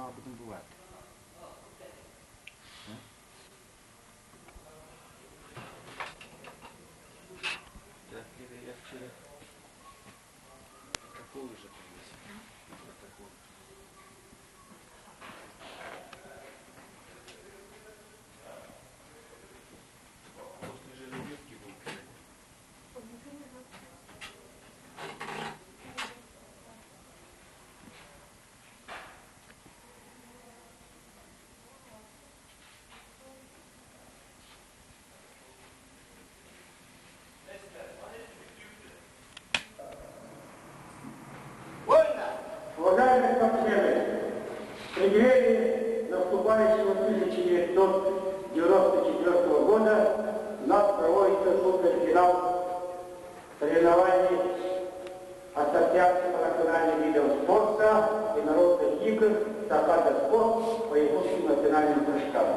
аҕалбытым бу баар. Протокол уже привез. Протокол. После жеребьевки был Уважаемые спортсмены, в преддверии наступающего 1994 года у нас проводится суперфинал соревнований Ассоциации по национальным видам спорта и народных игр «Сахата спорт» по якутским национальным прыжкам.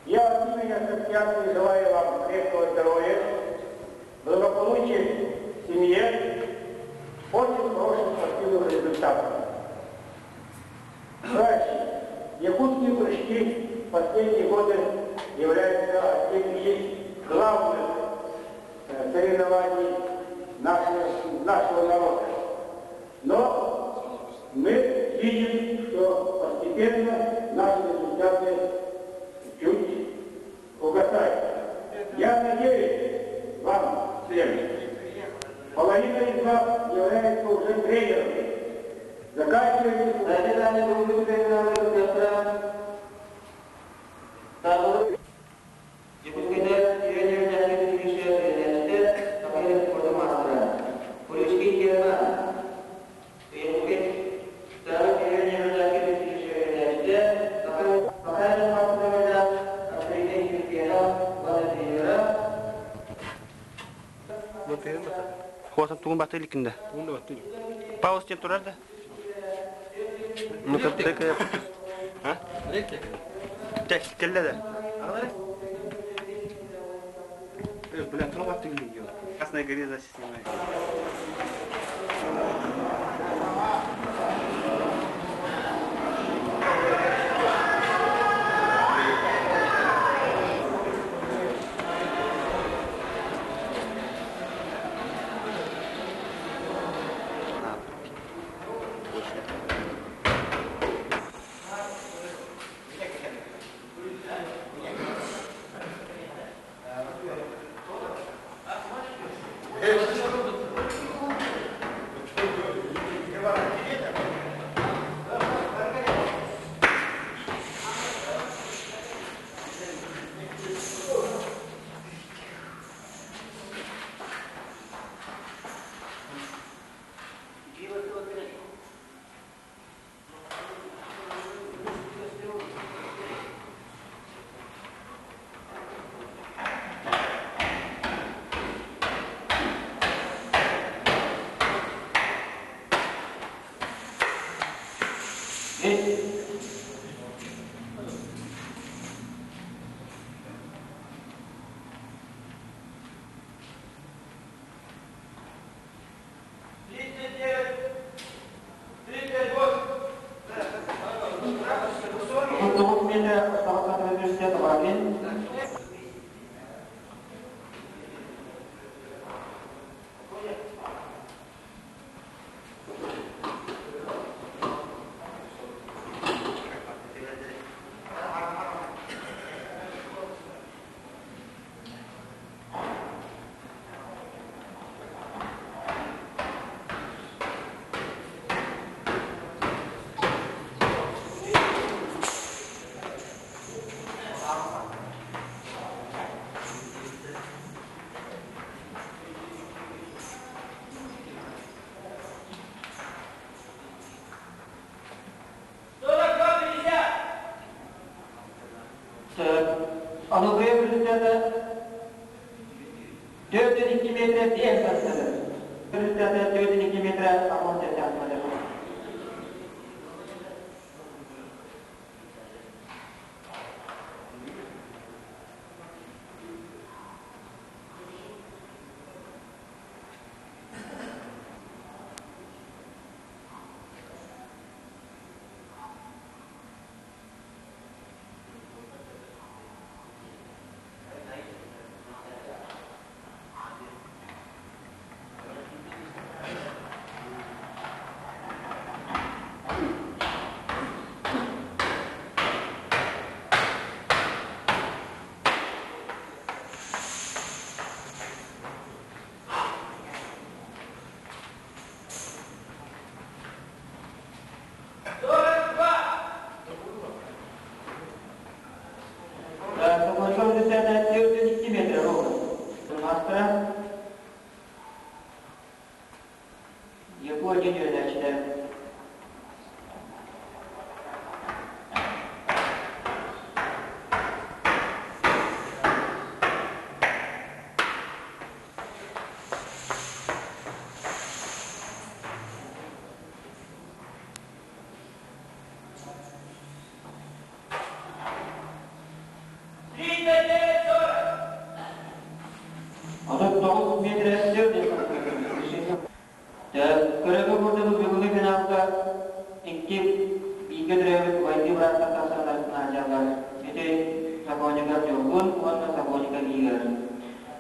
Я от имени Ассоциации желаю вам крепкого здоровья, благополучия в семье, очень хороших спортивных результатов. Товарищи, якутские прыжки в последние годы являются одним из главных соревнований нашего народа. Но мы видим, что постепенно наши результаты чуть угасают. Я надеюсь, вам всем, половина из вас является уже тренерами. Заканчивайте. Хуасан тугун баты иликинде. Паус тем турар да? Ну-ка, дай-ка я... А? Кэллэ да? Бля, тугун баты иликин. Красная горе запись снимает.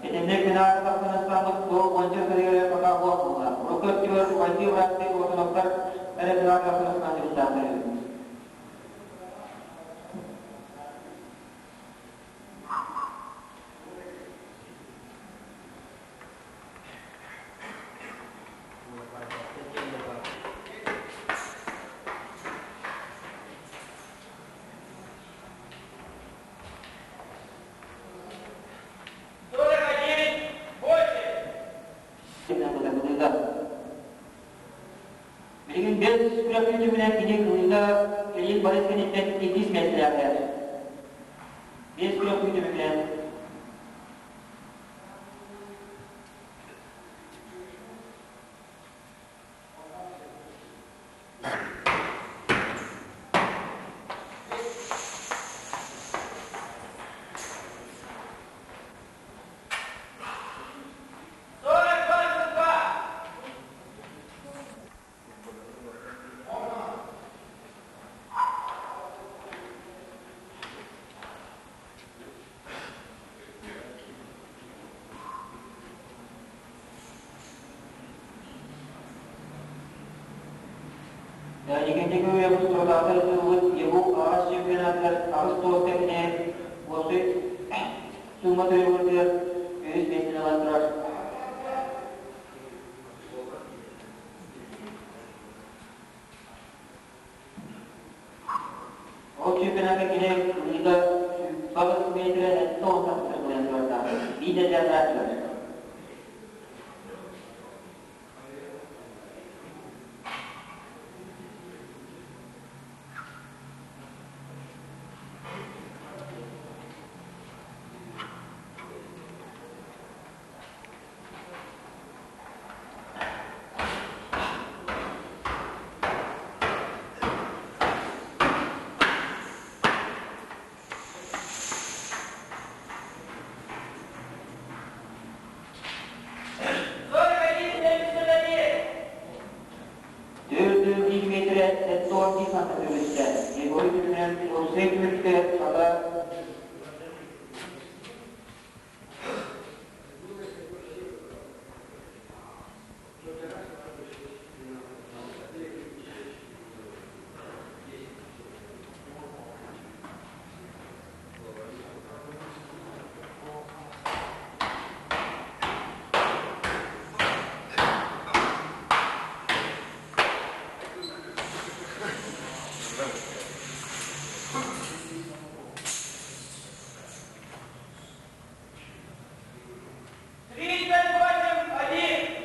Итинник финалга тахсан ыстааммыт бу уонча сырыыга пока суох буолла. Урукку өттүгэр убайдыы бырааттыы Болтуновтар эрэ финалга тахсан ыстаан үһү. Билигин бэс күрэх түмүнэн кини кылыыга Ильин Борис кэнниттэн иккис миэстэлээхтэр. Биэс күрэх түмүгүнэн Икинчи устурутаатар ытыллыбыт ЕГУ аҕыс чемпионатыгар аҕыс туос кэминэ уопсай сумма төлөбүрүгэр үһүс миэстэни ылан турар. Ол чемпионакка кини ылыыга сүүрбэ метрэ 70 сантиметр турардаах. Биир да Төрдүү метрэ 71 сантиметр Егор түмүнэн уопсай түмүккэ саха 38-1!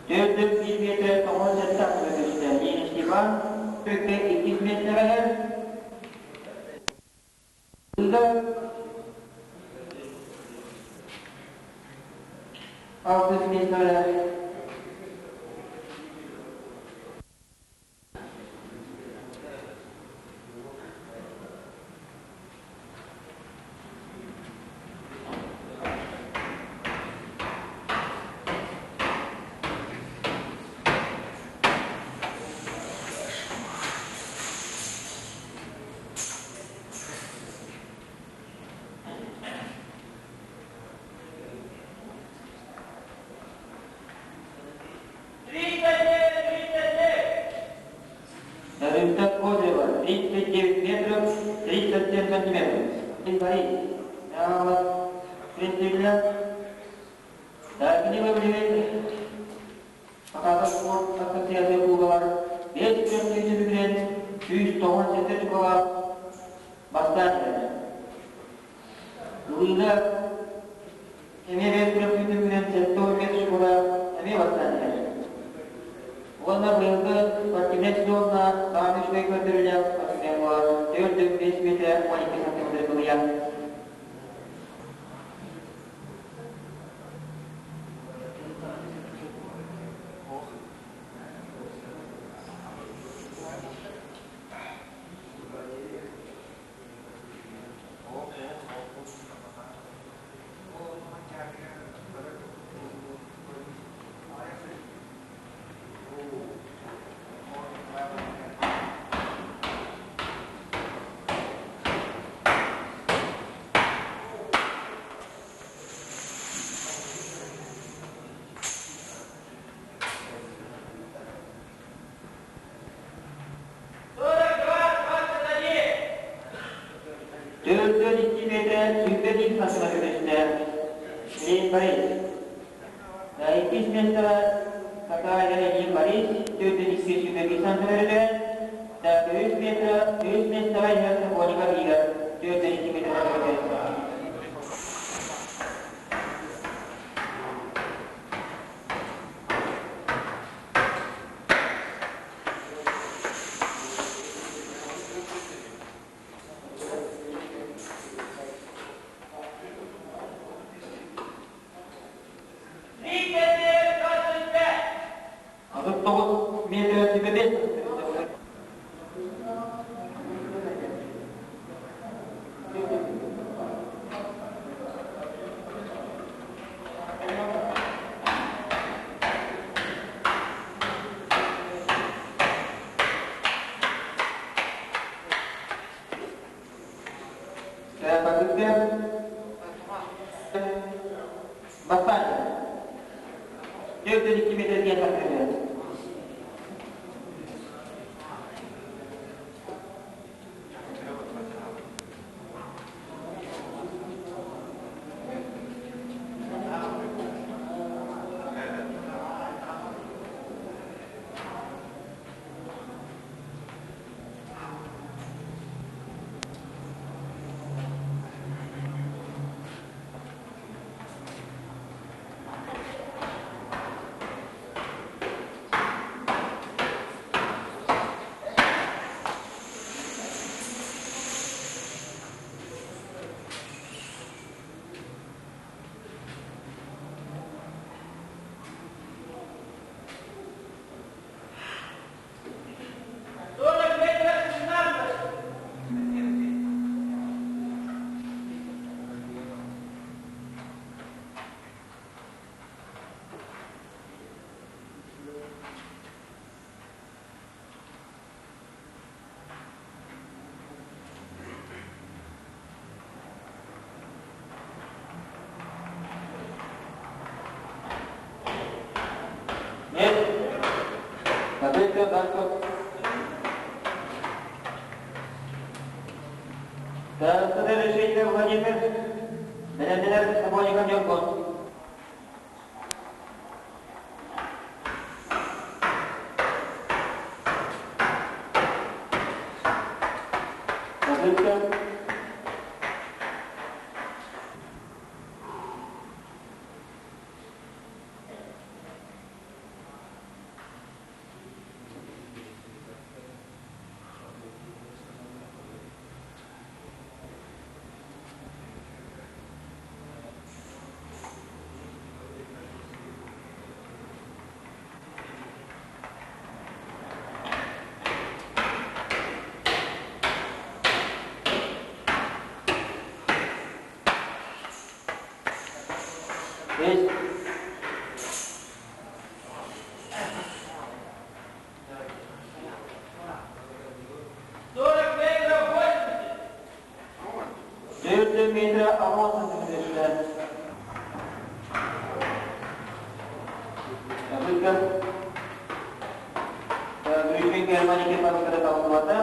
Төрдүк биир метрэ 97 түстэ. Диэн Степан Төккө иккис миэстэҕэ Алтыс миэстэҕэ 39-37! Результат Козырева 39 метров 37 сантиметров. Дагнила билигин Сахата спорт ассоциация кубалар биэс күрэхтэһии түмүгүнэн 197 очкоҕа бастаан иһэр. Ылыыга эмиэ биэс күрэхтэһии түмүгүнэн 75 очкоҕа эмиэ бастаан иһэр. Уонна быйылгы спортивнай сезонна саамай үчүгэй көрдөрүүлээх спортсмен буолар 4,5 метр 12 сантиметр кылыйан. Иккис миэстэҕэ Сакаайа Ильин Борис 42 сүүрбэ сантиметрга, үһүс метра, үһүс миэстэҕэ иһэр Сокольников Игорь 42 метрга. 39 метр 25. Бастаан 402 метрге тахсыды. Нет. Попытка Барков. Решение Владимир. Бэлэмнэнэр Сокольников Ньургун. Попытка. Есть. 4 метра 6 сантиметр. Попытка. Гришин Германия попытка талқылата.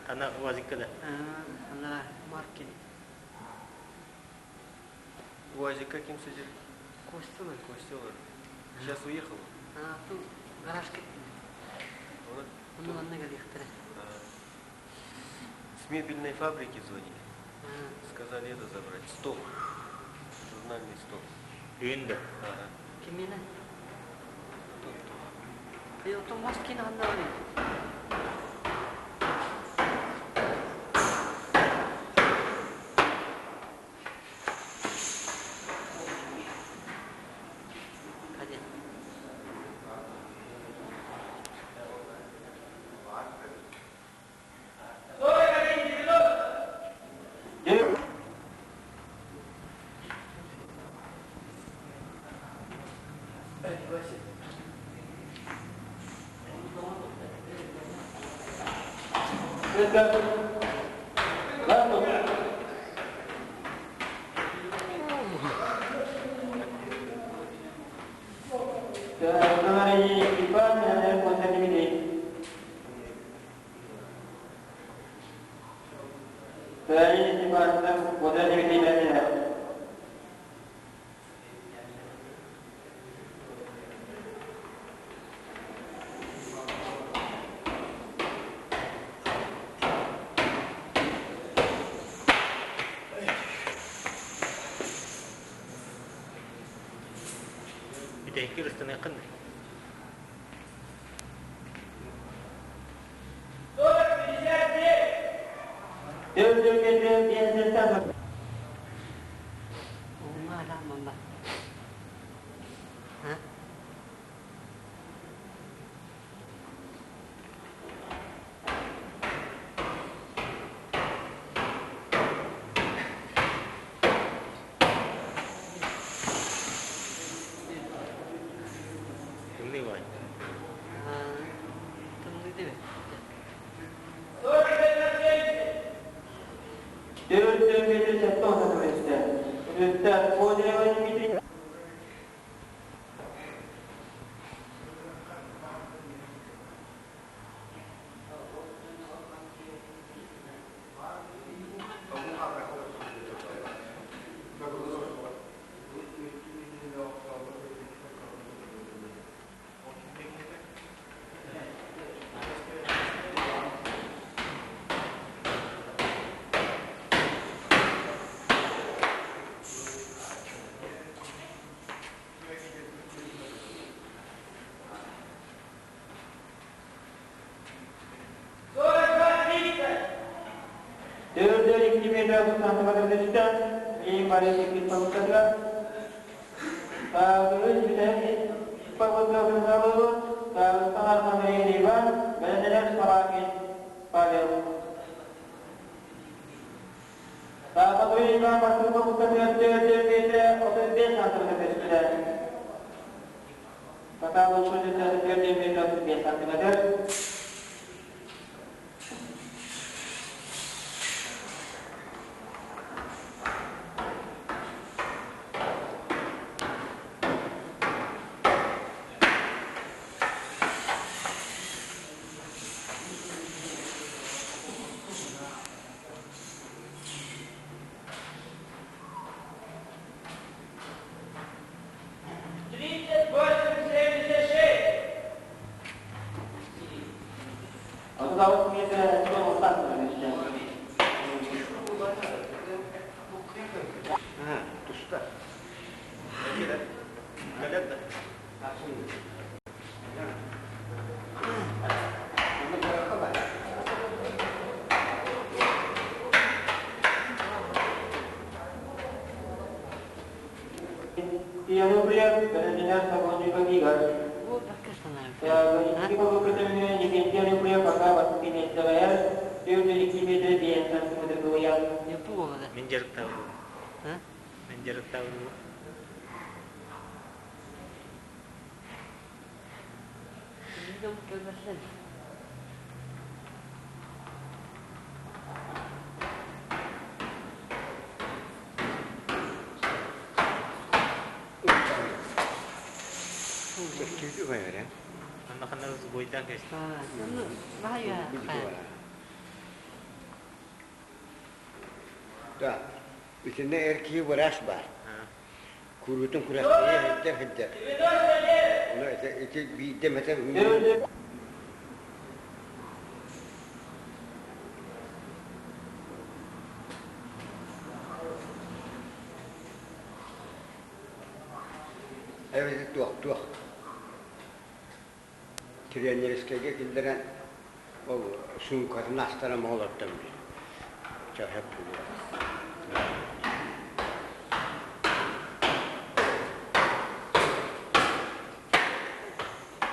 Ана УАЗикка да. Ана Маркин. УАЗик каким сидит? Костюмы. Костёр. Сейчас уехал. А, тут гараж кетти. Он Оны манна келиэхтэрэ. С мебельной фабрики звонили. Сказали это забрать. Стол. Журнальный стол. Бүгүн да. Ага. Кимиэнэ? Тут. Э, оттон мост киинэ ханна барый? Кадет. 9. Попытка. Барков. Товарищ Степан, Константин Дмитриевич. Товарищ Степан, Константин Дмитриевич. Икки ыстаныаххын Тымныы баҕайы. Тымныы диэбит. Туста. Кэлэр да. Мин дьарыктаабын. Мин дьарыктаабын. Анна ханна сбойдаан кэстэ. Да, итиннэ эр киһи быраас баар. Куруутун күрэхтэһии сылдьар сылдьар. Ону ити биирдэ эмэтэ Эбэтэр туох-туох тириэньэрискэйгэ киллэрэн ол суумкатын астаран олордом дии. Чэ, сөп буолуо.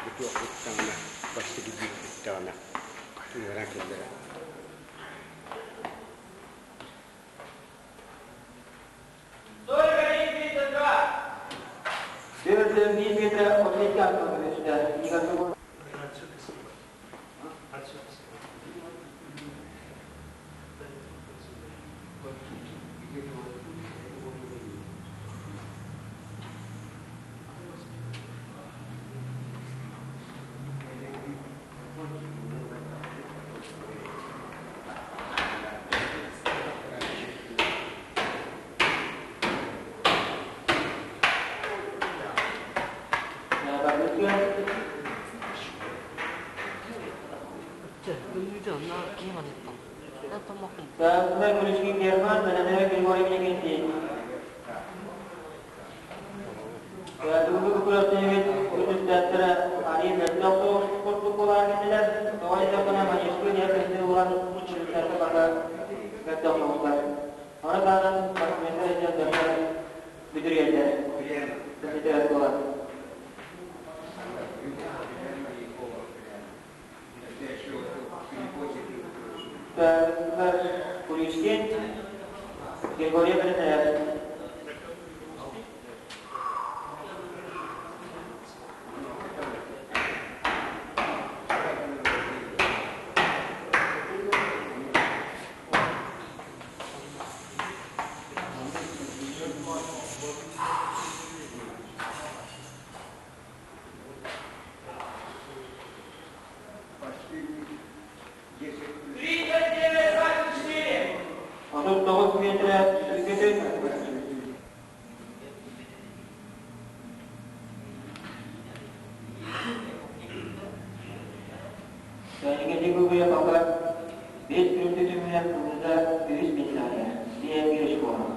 Бу туох бүттэҕинэ, бастакы биир бүттэҕинэ, ыҥыран киллэрэн. Аркадий мөлтөх соҕус курдук буолан кэллилэр. Тоҕо диэтэххинэ, манежка диэн көстүү булан улуустарга барыта мөлтөх соҕустар. Ону таһынан спортсменнар дьон бэркэ бүтүрүйэллэр. Бүтүрэр буолар. Куличкин Григорий Бенедеров. 39 метрэ сүргэтин Кэнники бүгүө пока биэс күн түмүнэн кылыыга үһүс миссионер, диэн Гришкова.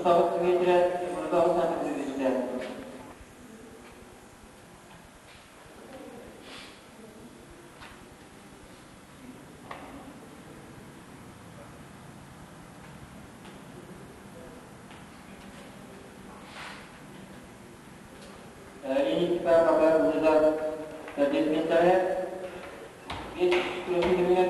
38 метрэ 39 сантиметр Леонид Павлович Лызар төрдүс миэстэҕэ биэс күрэхтэһиилэр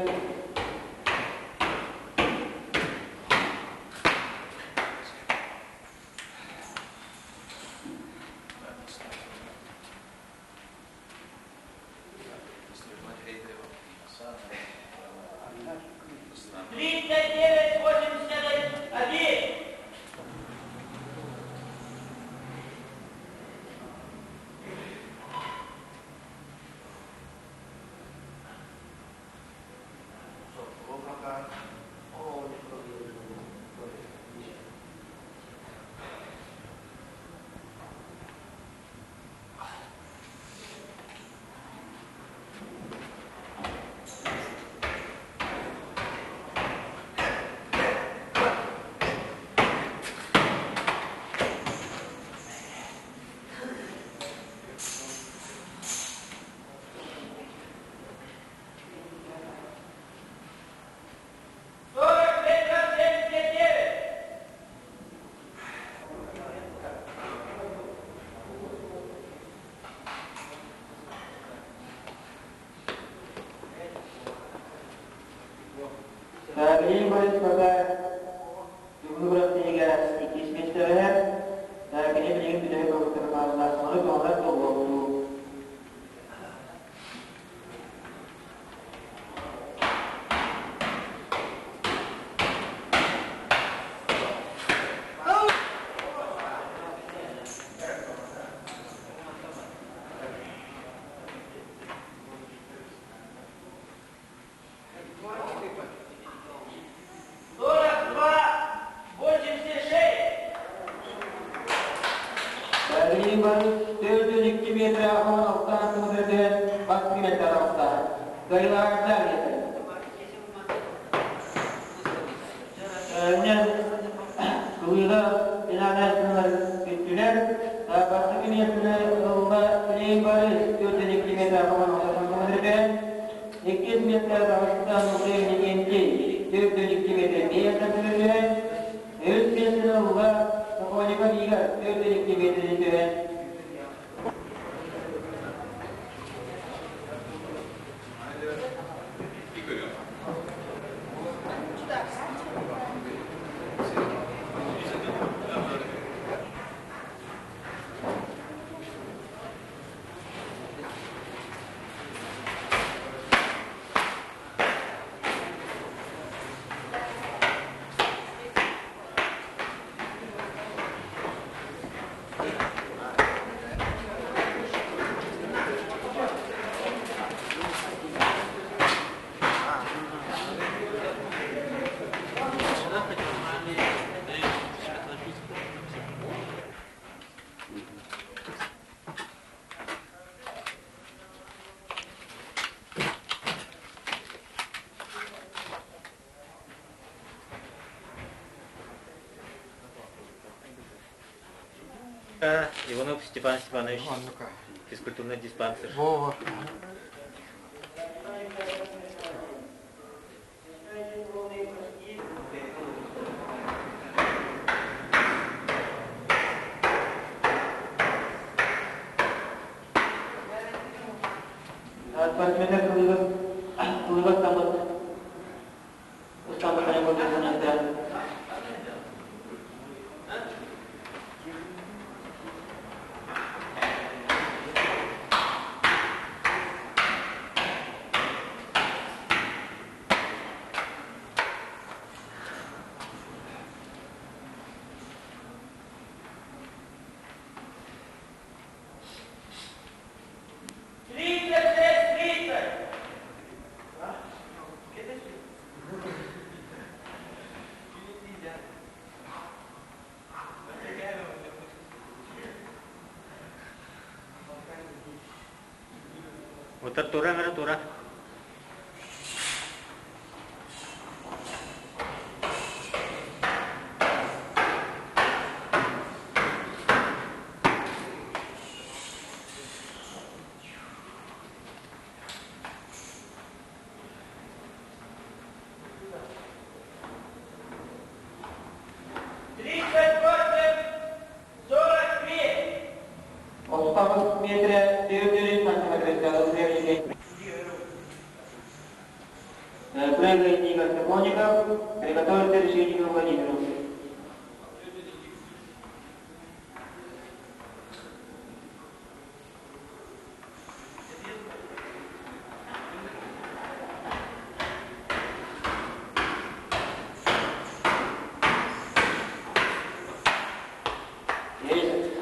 Билим хайысхата бүгүҥҥү күрэхтэһиигэ иккис миэстэҕэ кини билигин бүтэһик ылбыттарын хаалла. Ону көҕүлэр буолуохтуу. Бары 402 метр 16 сантиметрден бас метр алта. Кыайыылаахтар Кылыыга финалга бүттүлэр. миэстэни ылла Клей Борис 402 метр сантиметрга, иккис миэстэ таҕыста Андрей Никентий 402 метр 5 сантиметрга, үс миэстэни ылла Сокольников Игорь 402 метрини түһэн. Иванов Степан Степанович, физкультурный диспансер. Вова. Спортсменнар кылыгас таммыт ыстаммыт көрдөрүнүөхтээх. Утар тура бара тура. Отутаҕыс миэтэрэ 400 сантиметрга Прыгает Игорь Сокольников, приготовиться Решетникову Владимиру. Есть.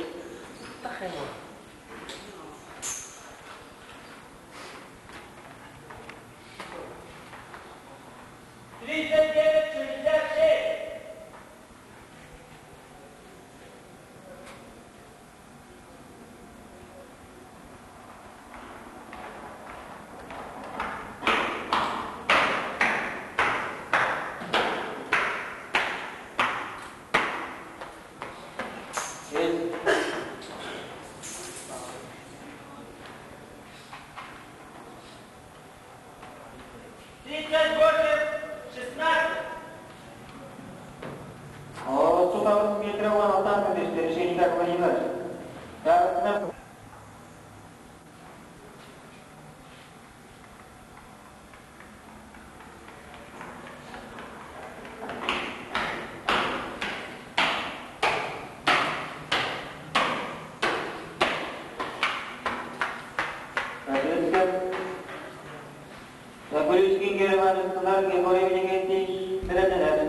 Есть. Отутаҕыс миэтэрэ 16 сантиметр Решетников Владимир. Полический Герман Григорий Викентьевич бэлэмнэнэр.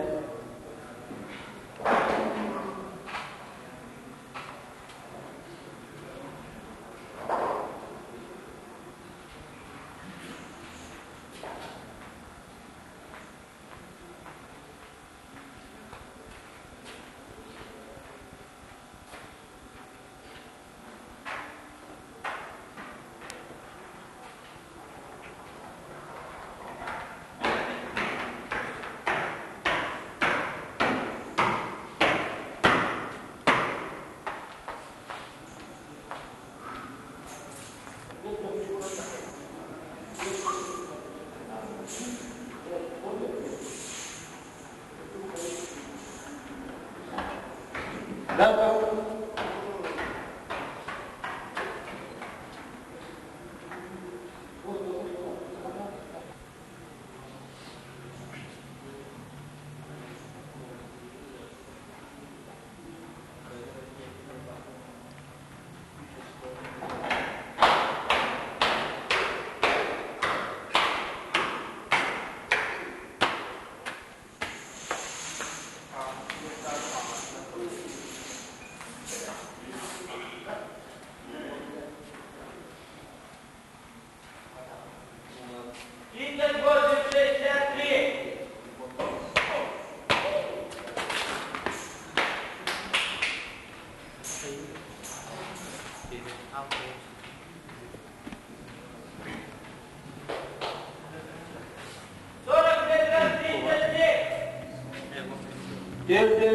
Төрт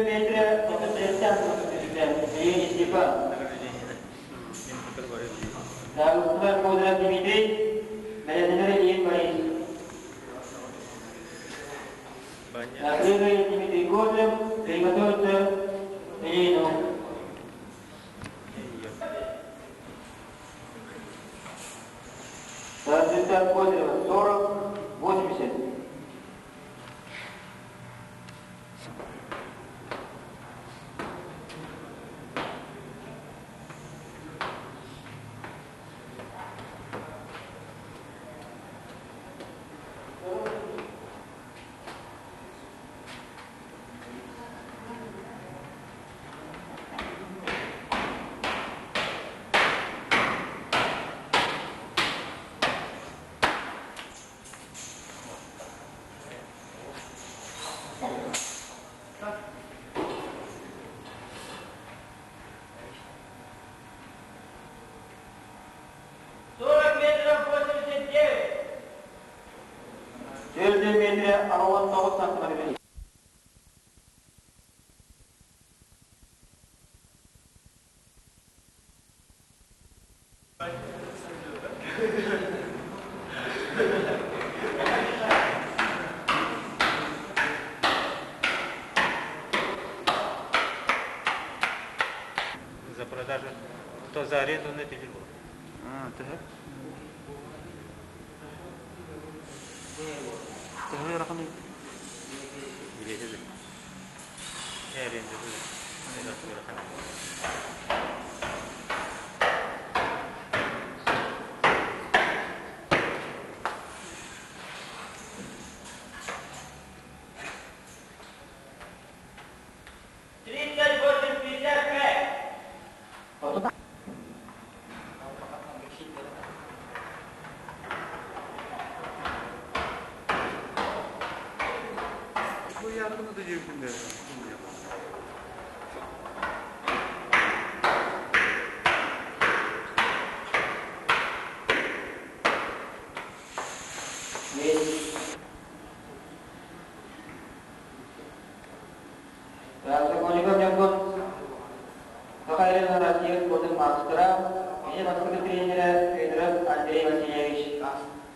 метр 37 сантиметр. Степан. Дагыстар Козырев Дмитрий, Бэлэннэр Ильин Борис. Накрыгай Дмитрий Козырев, приготовиться Ильину. Результат Козырева 40, 80. 40 метров 89. Төрдү метре 69 сантиметр. За продажу. То за аренду на телефон. А, төһө? Төһө ыарахан Билетиди. Аренда. 38-55. Бу яргыны да жебитин Сокольников Ньургун Саха сирин Россия спордун маастара, кини бастакы тренерэ Федоров Андрей Васильевич.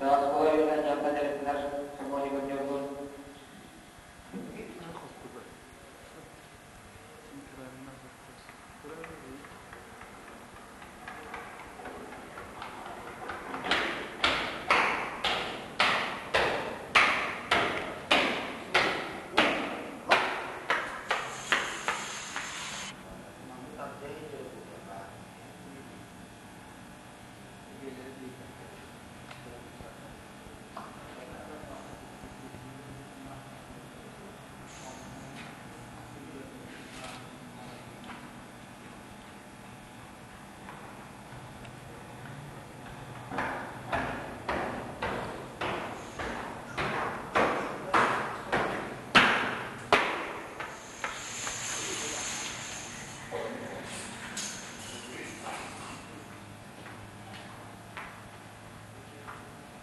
Оскуола үөрэнэн дьонтон дьарыктанар Сокольников Ньургун.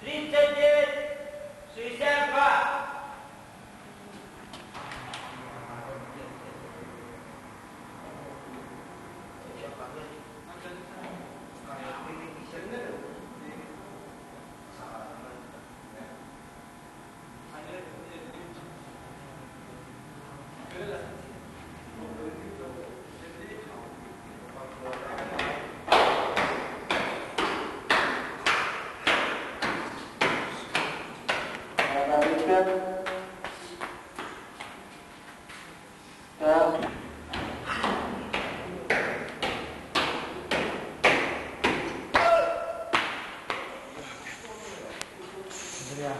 39-62. Так. Зря.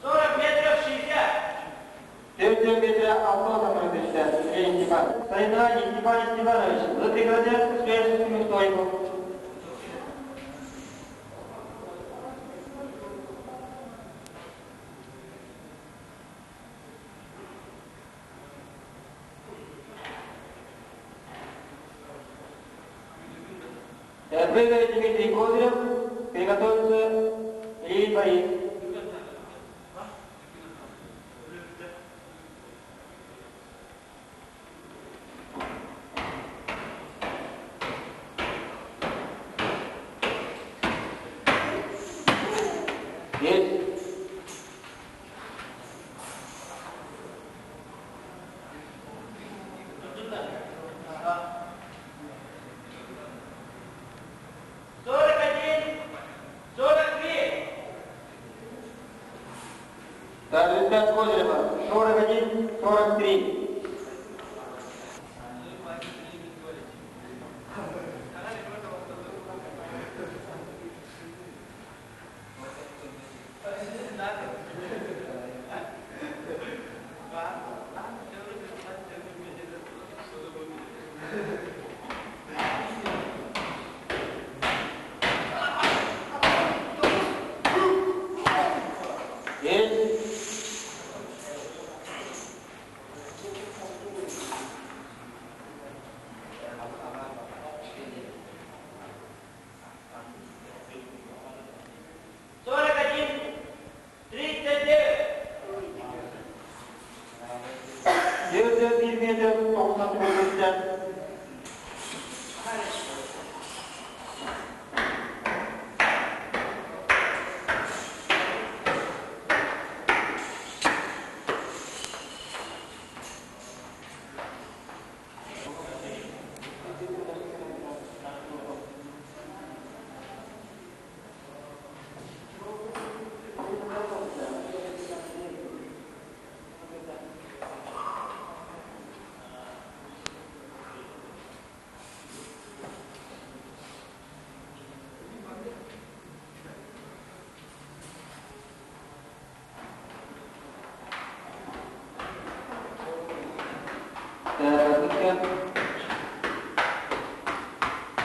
40 метров 60. 4 метра 6 сантиметр. Сергей Степан. Соревнования Степан Степанович. Вы приготовляете к следующему стойку. Выиграет Дмитрий Козырев, приготовится Ильин Борис. Есть. Результат Козырева 41-43. Есть. 4 metre 99'ten.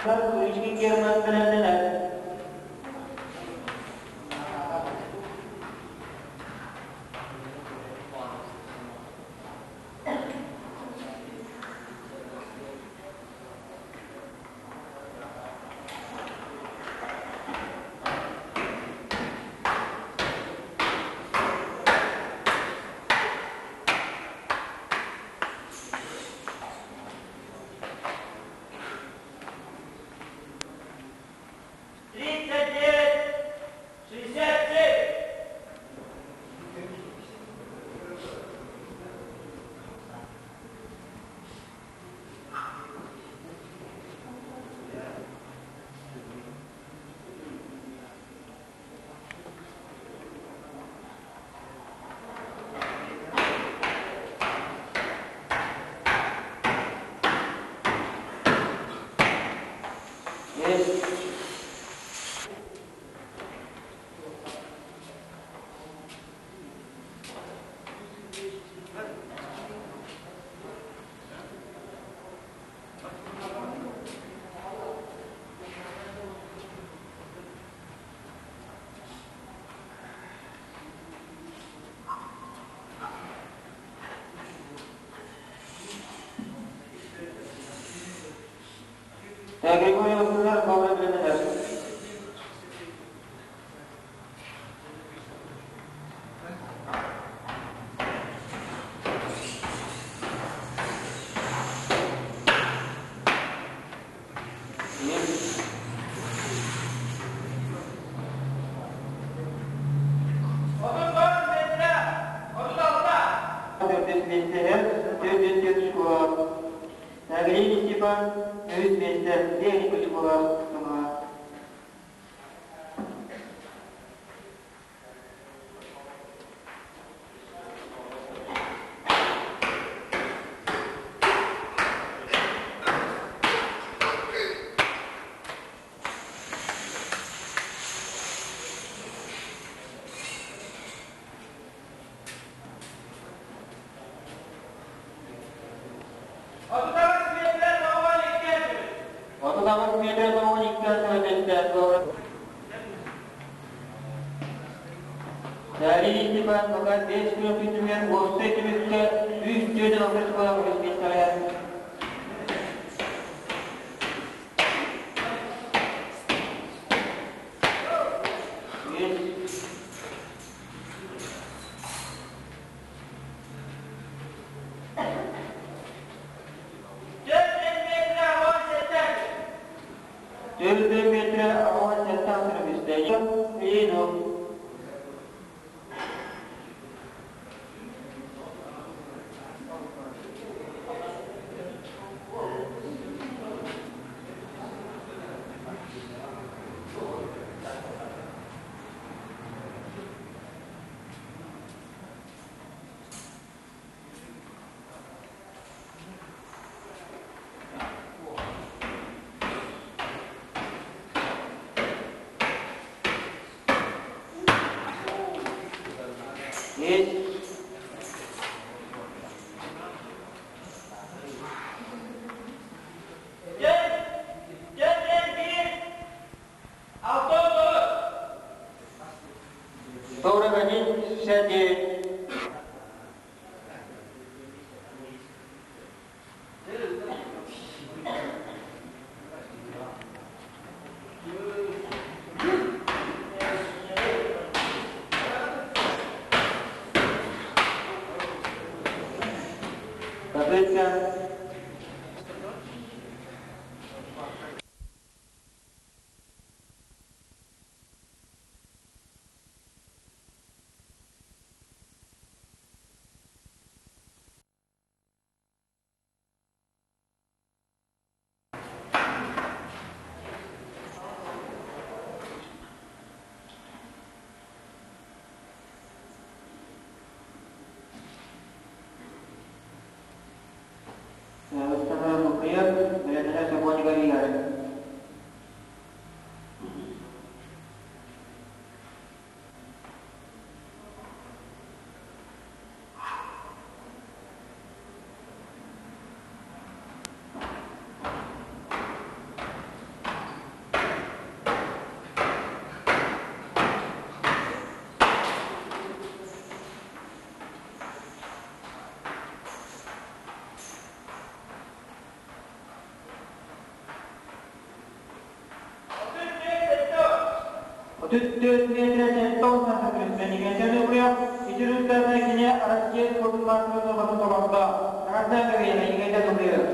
Куричкин Герман бэлэмнэнэр. Есть. Григорий Васильевич, добрый день. Есть. 4 миэстэ, 4 Григорий Степан, 3 миэстэ, 5 школа. 38 metre 92 doğru. Değerli Степан, пока 5 километр 32 минутта 3 4 школа 3 миэстэ. Төрдө метрэ 87 сантиметр. Ильинов. Есть. 41, 69. Попытка. Выставляем Бэлэмнэнэр сокуонугар иһэр. 34 метрэ 70 сантиметр Николай Итирүттэрнэ кини Россия спордун маастарын нуорматын толордо. Награжден Гаврила Николай Добрев.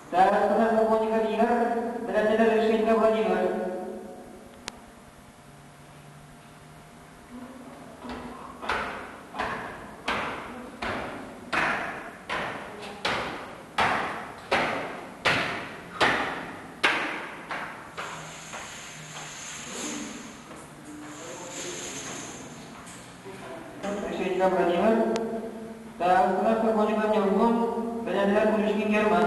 Старостина Сокольников Игорь, Бэлэмнэнэр Решетников Владимир. Решетников Владимир, Старостина Сокольников Ньургун, Бэлэмнэнэр Куличкин Герман.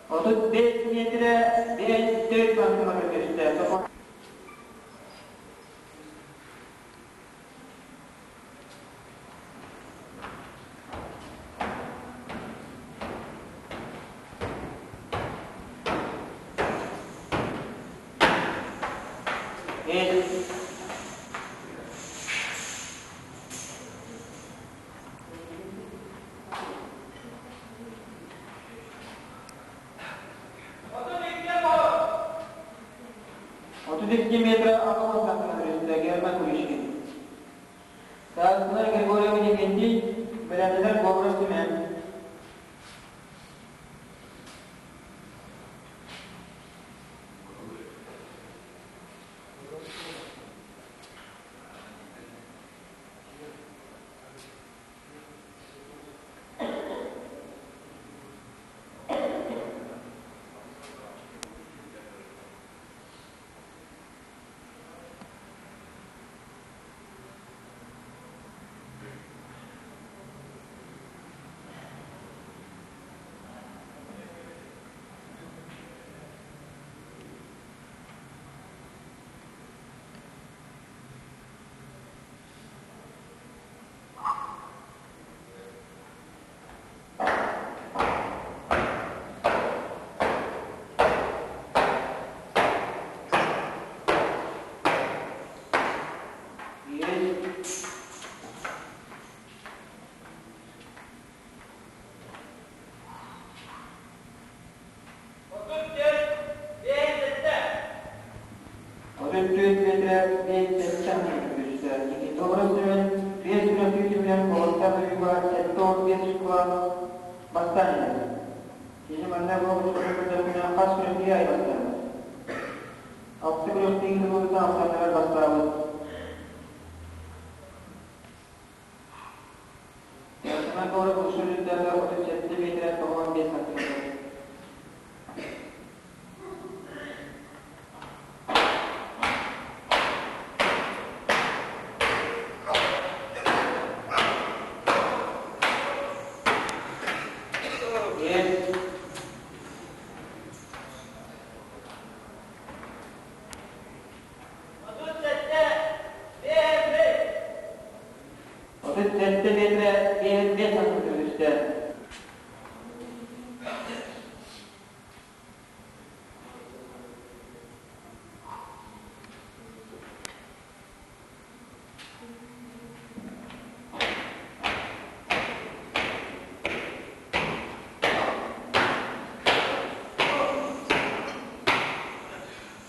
35 миэтэрэ 5 сантиметр түстэ. Есть. 32 метрэ 80 сантиметр үстэ Герман Куличкин. Саастынар Григорьев Никентий, бэлэмнэнэр Говоров Семен. 34 миэтэрэ 5 сантиметр түсүстэ. Никифоров Семен 5 күрэхтии түмүгүнэн холостах ыйыыга 75 очкола бастаан иһэр. Кини манна бу очкону көрдөхпүнэ хас күрэхтии аайы бастаабыт. Алты күрэхтии ылбытын ахсааныгар бастаабыт. Семен Егоров устун үрдээҕи 37 миэтэрэ 95 сантиметр. Есть. 37 миэтэрэ 55 сантиметр түстэ.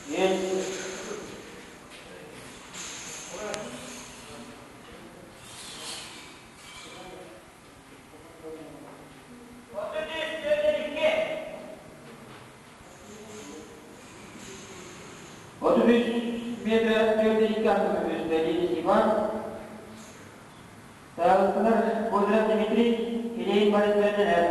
Есть. 33 миэтэрэ 402 сантиметр түстэ. Денис Иван. Саалыстылар Козырев Дмитрий, Ильин Борис бэрдилэр.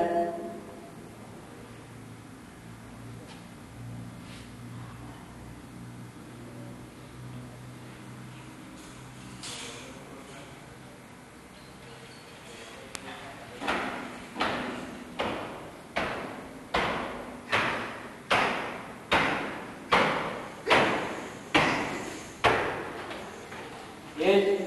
Есть.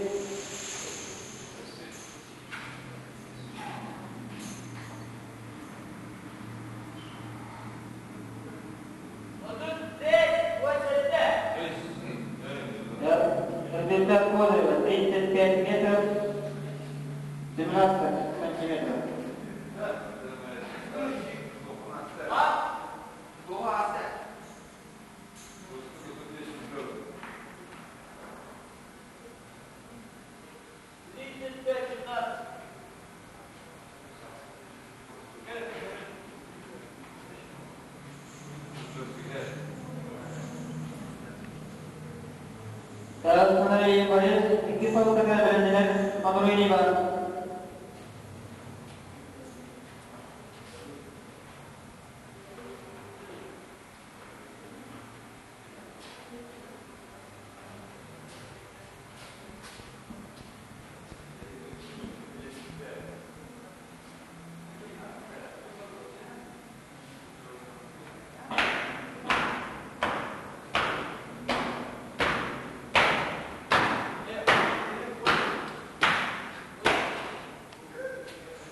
Результат Козырева 35 метров 17 сантиметров. Тарасханары Борис икки попытка бэриннилэр Мадуруйни бар.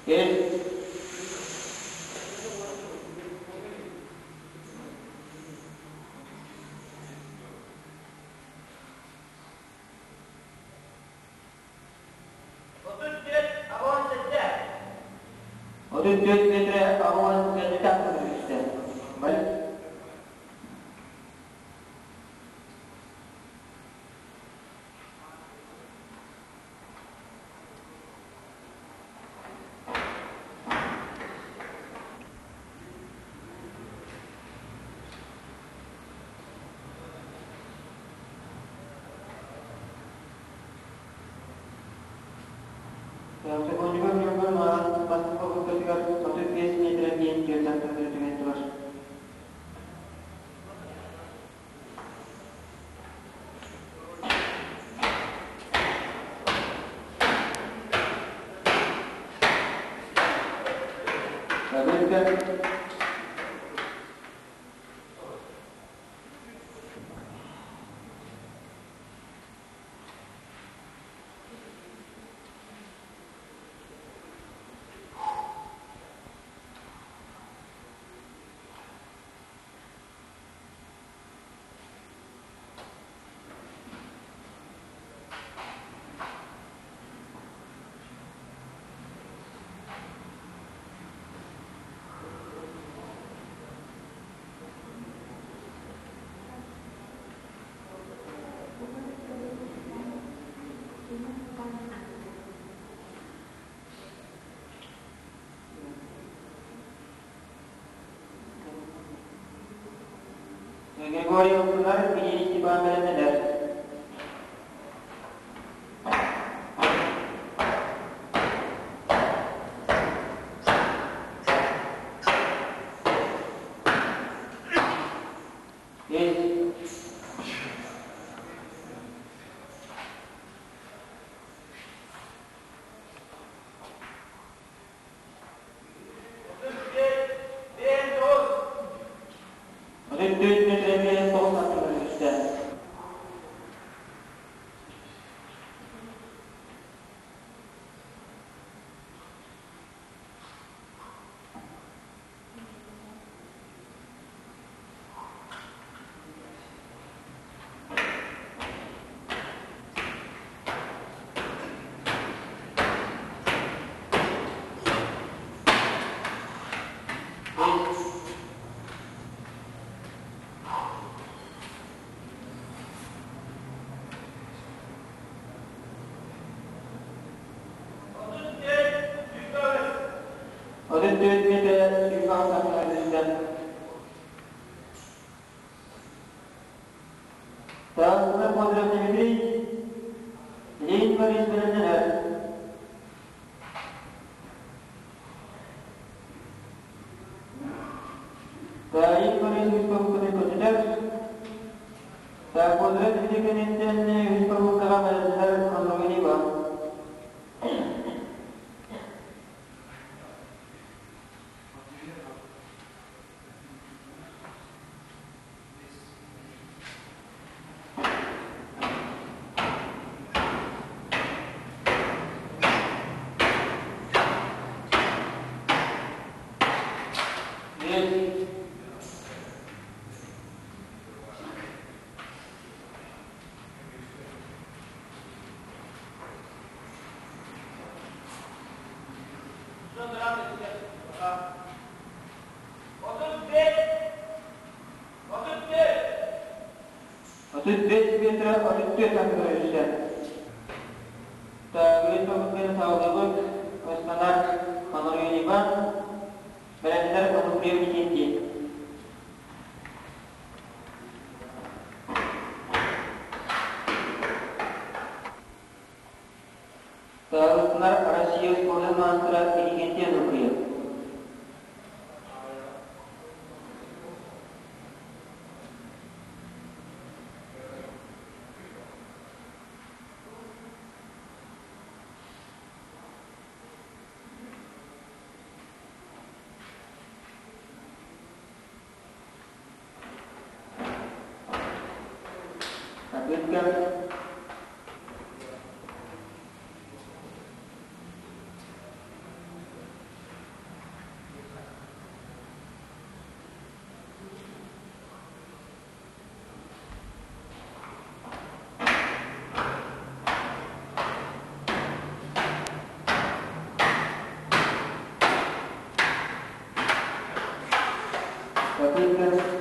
Есть. 34 миэтэрэ 87 сантиметр түстэ. Секундугар Ньургун Маҕан бастакы попыткатыгар 35 миэтэрэ 54 сантиметр түгэн турар. Попытка. Григорий Лукинар, Ильич Степан бэлэмнэнэр. Есть. 34 metre 90 üstte. 34 metre 106 üstte. Таастар Бодров Дмитрий, Ленин Борис бэлэмнэнэр. Таайын Борис үс попканы көтүтэр. Бодров Дмитрий кэнниттэн үс попкаҕа бэлэмнэнэр Кондрогин Иван. Есть. 35 metre 34 santimetre üstte. Үс попканы саҕалыыбыт. Стандарт Кондрогин Иван, бэлэмнэнэр Онуфриев Викентий. Тыалытынар Россия спордун маастара Иннокентий Онуфриев. Попытка. Попытка.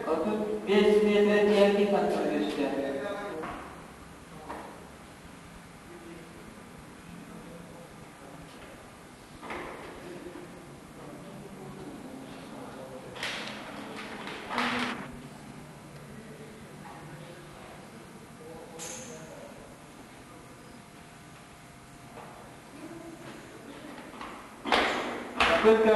35 metre 52 santimetre üstte. Попытка.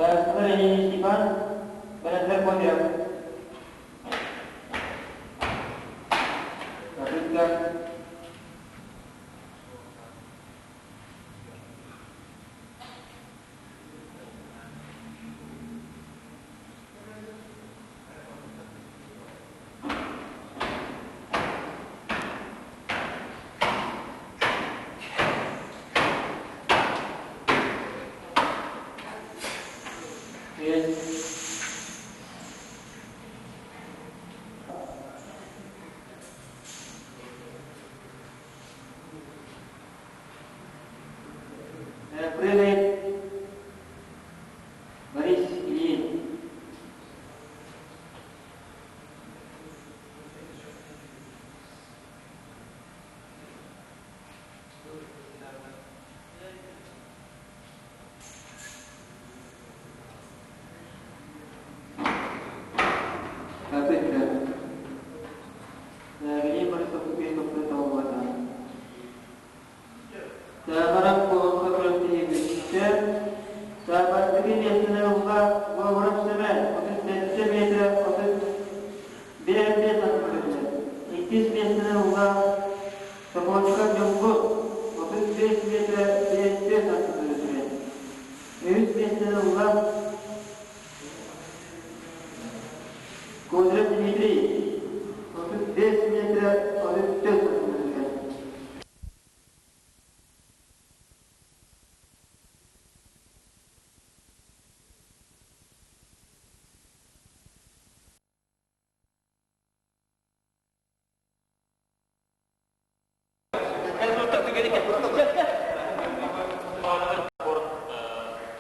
Саастылар Ильин Степан, Бэлэннэр Козырев. Попытка. Прыгает Борис Ильин. Попытка. Ильин Борисов Саабарап куоласка күрэхтэһии бүттэ. Саабаттыгы миэстэни ылла Говоров Сэмэн 37 метрэ 35 сантиметр. Иккис миэстэни ылла Сокольников Ньургун 35 метрэ 54 сантиметр. Үһүс миэстэни ылла Козырев Дмитрий 35 метрэ 34 сантиметр.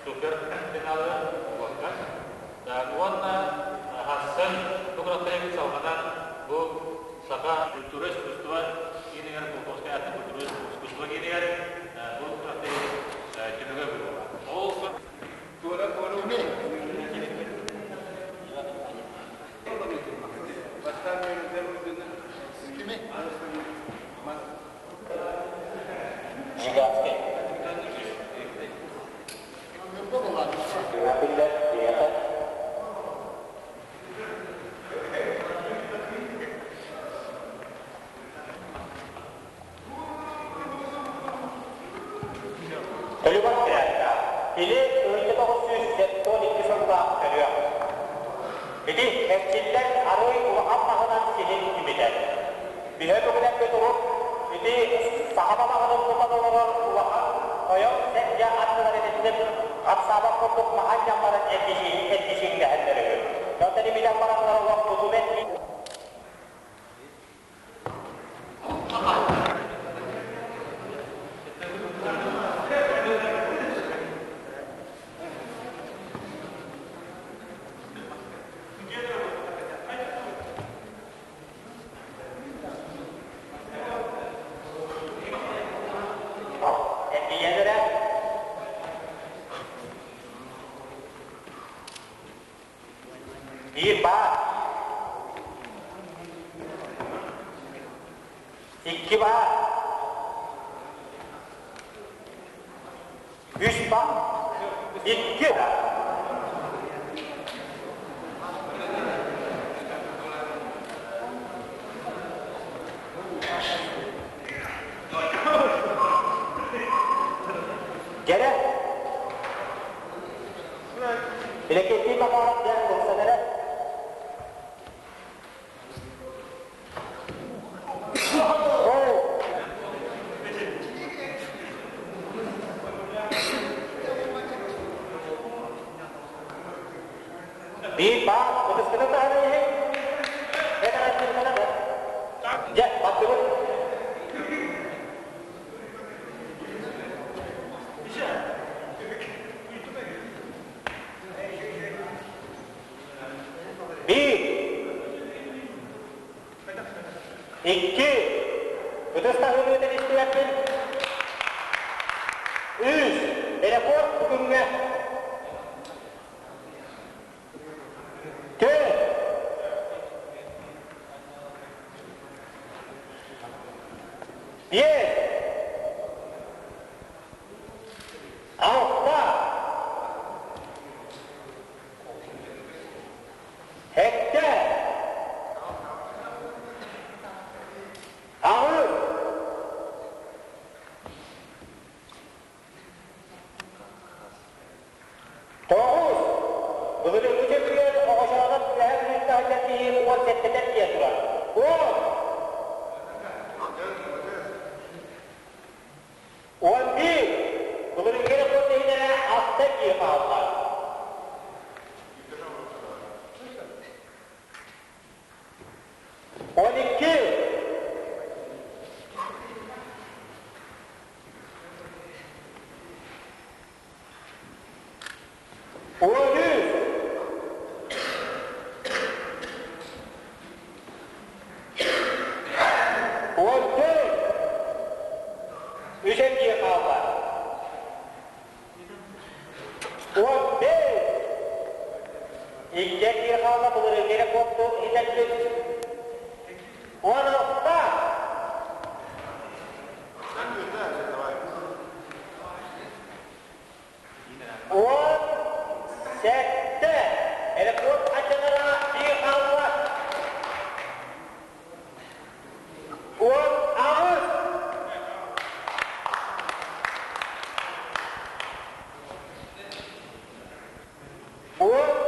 Супер финалы уокка. Уонна хассан бу күрэхтэһиибит салҕанан бу саха культура искусство киинигэр Кулаковскай аатын культура искусство киинигэр бу күрэхтэһиибит түмүгэ буолуоҕа. Ол Жиганский. Төлүгэр тирээхтээх. Кини 1972 сыллаах төрүөх. Ити эрчиллэн арыый улахан маһынан сиһин имитэр. Биһэ бүгүнэккэ турук ити саха балаҕанын тутан олорор улахан тойон сэргэ аттылар итинник хамсаабат курдук маһан ньаммарын эргичиҥнэһэллэр үһү. Онтон имитэн бараннар олох тутум Эргийэн эрэ. Биир баар. Икки баар. Үс баар. Икки. Дьэрэ. Билэкиэттии Макаров диэн ылсан эрэ. Биир баар, ытыскытын таһынан иһин. Дьэ, баттыбыт. Биир, икки, ытыс таһыырыытын истибэппин. Үс, рекорд бүгүҥҥэ. Төрт, биэс, алта. Тоҕус эргийэ турар. 10. 11. Былырыыҥҥы рекорд иһинэрэ алта эргийэ хаалла. 12. 13. 14. Үс эргийэ хаалла. 15. Икки эргийэ хаалла былырыыҥҥы рекорду иһитэрбит. 16. 17. Рекорд аччанара биир хаалла. 18. 19.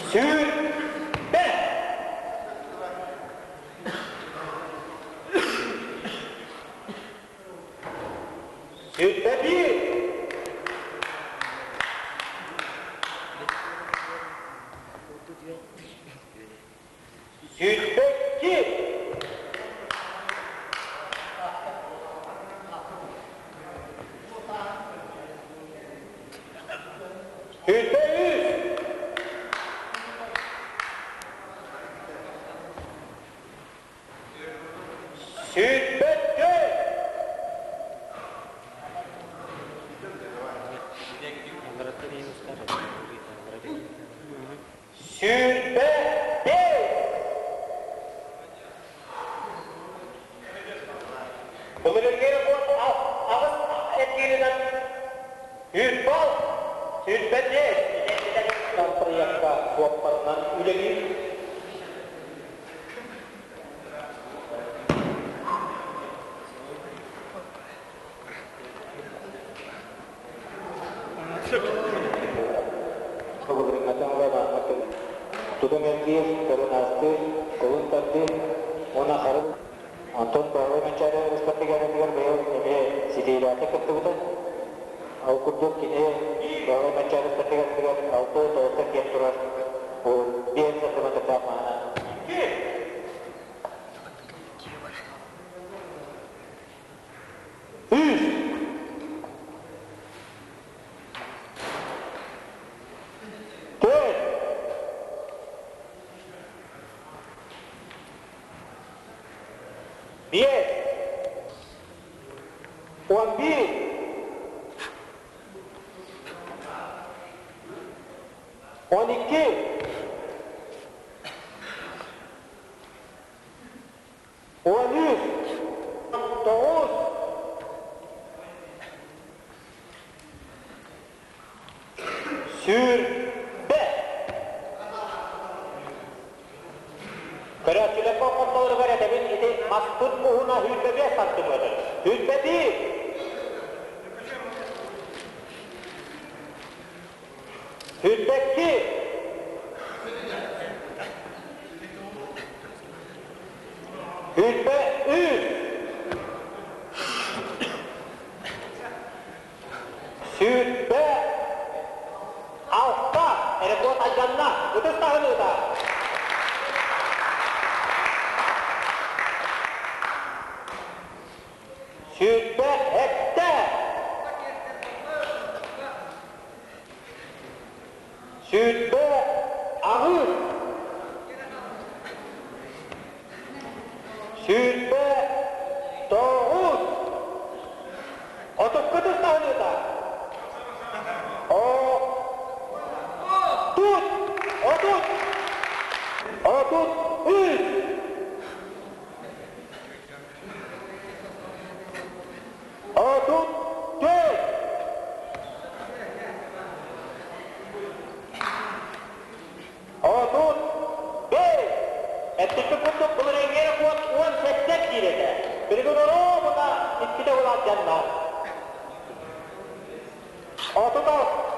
Сүүрбэ! 21! 22! 23! 24! 25! Былырыыҥҥы рекорд аҕыс эргииринэн 100 балл, 25! Проекка суоппарынан үлэлиир. Тутум эргиир, көрөн аастыы, кулун тардыы уонна харын Антон Баһылай Манчаары ыспартыгыратыгар быйыл эмиэ ситиилээхтик кыттыбыта. Ол курдук кини Баһылай Манчаары ыспартыгыратыгар алты тоҕуста киэн турар биэс сантиметрдаах маһынан. Үс! 4! 5! 11! 12! 13, 9, 20. Көрөөччүлэр болҕомтолоругар этэбин ити маспыт уһуна 25 сантиметр. 21. 22. 23. 26. Рекорд айданна. Ытыс таһыныыта. 27. 28. 29. Отукка тустаһыныыта. 30. 30. 33. 34. 35. Эттикпит курдук былырыыҥҥы рекорд 18 киилэтэ. Билигин оруобуна ити Иккитэ улаатганна. 36.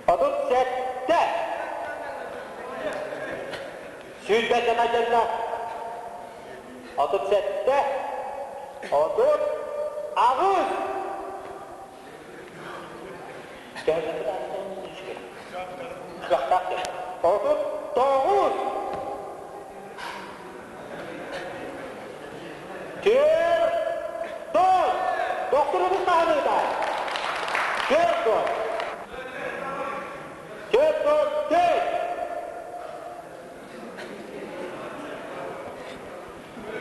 37. Сүүрбэттэн алдьанна. 37. 38. 39. Түөрт дон. Дохсурубут таһыныыта. Түөрт дон. 44.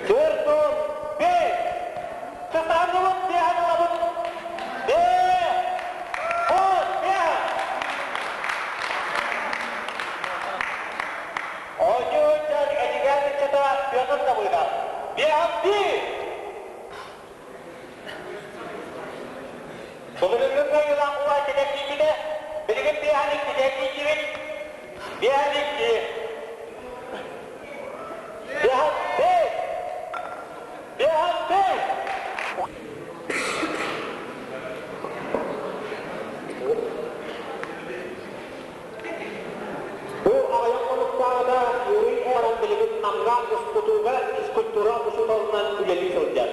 45. Кытааныбыт биэһэн ылабыт. 10 биэһэн. Оонньуу сылдьан Эдьигээн ыччата Петр Давыдов. Биэһэн биир. Былырыыҥҥы кыайыылаах ула этитэ киирбитэ, билигин биэһэн иккитэ киирдибит. Биэһэн икки. Биэһэн бэс. Биэһэн бэс. Бу аҕыйах хонуктааҕыта Юрий Эрон билигин Намҥа устутууга физкультура учууталынан үлэлии сылдьар.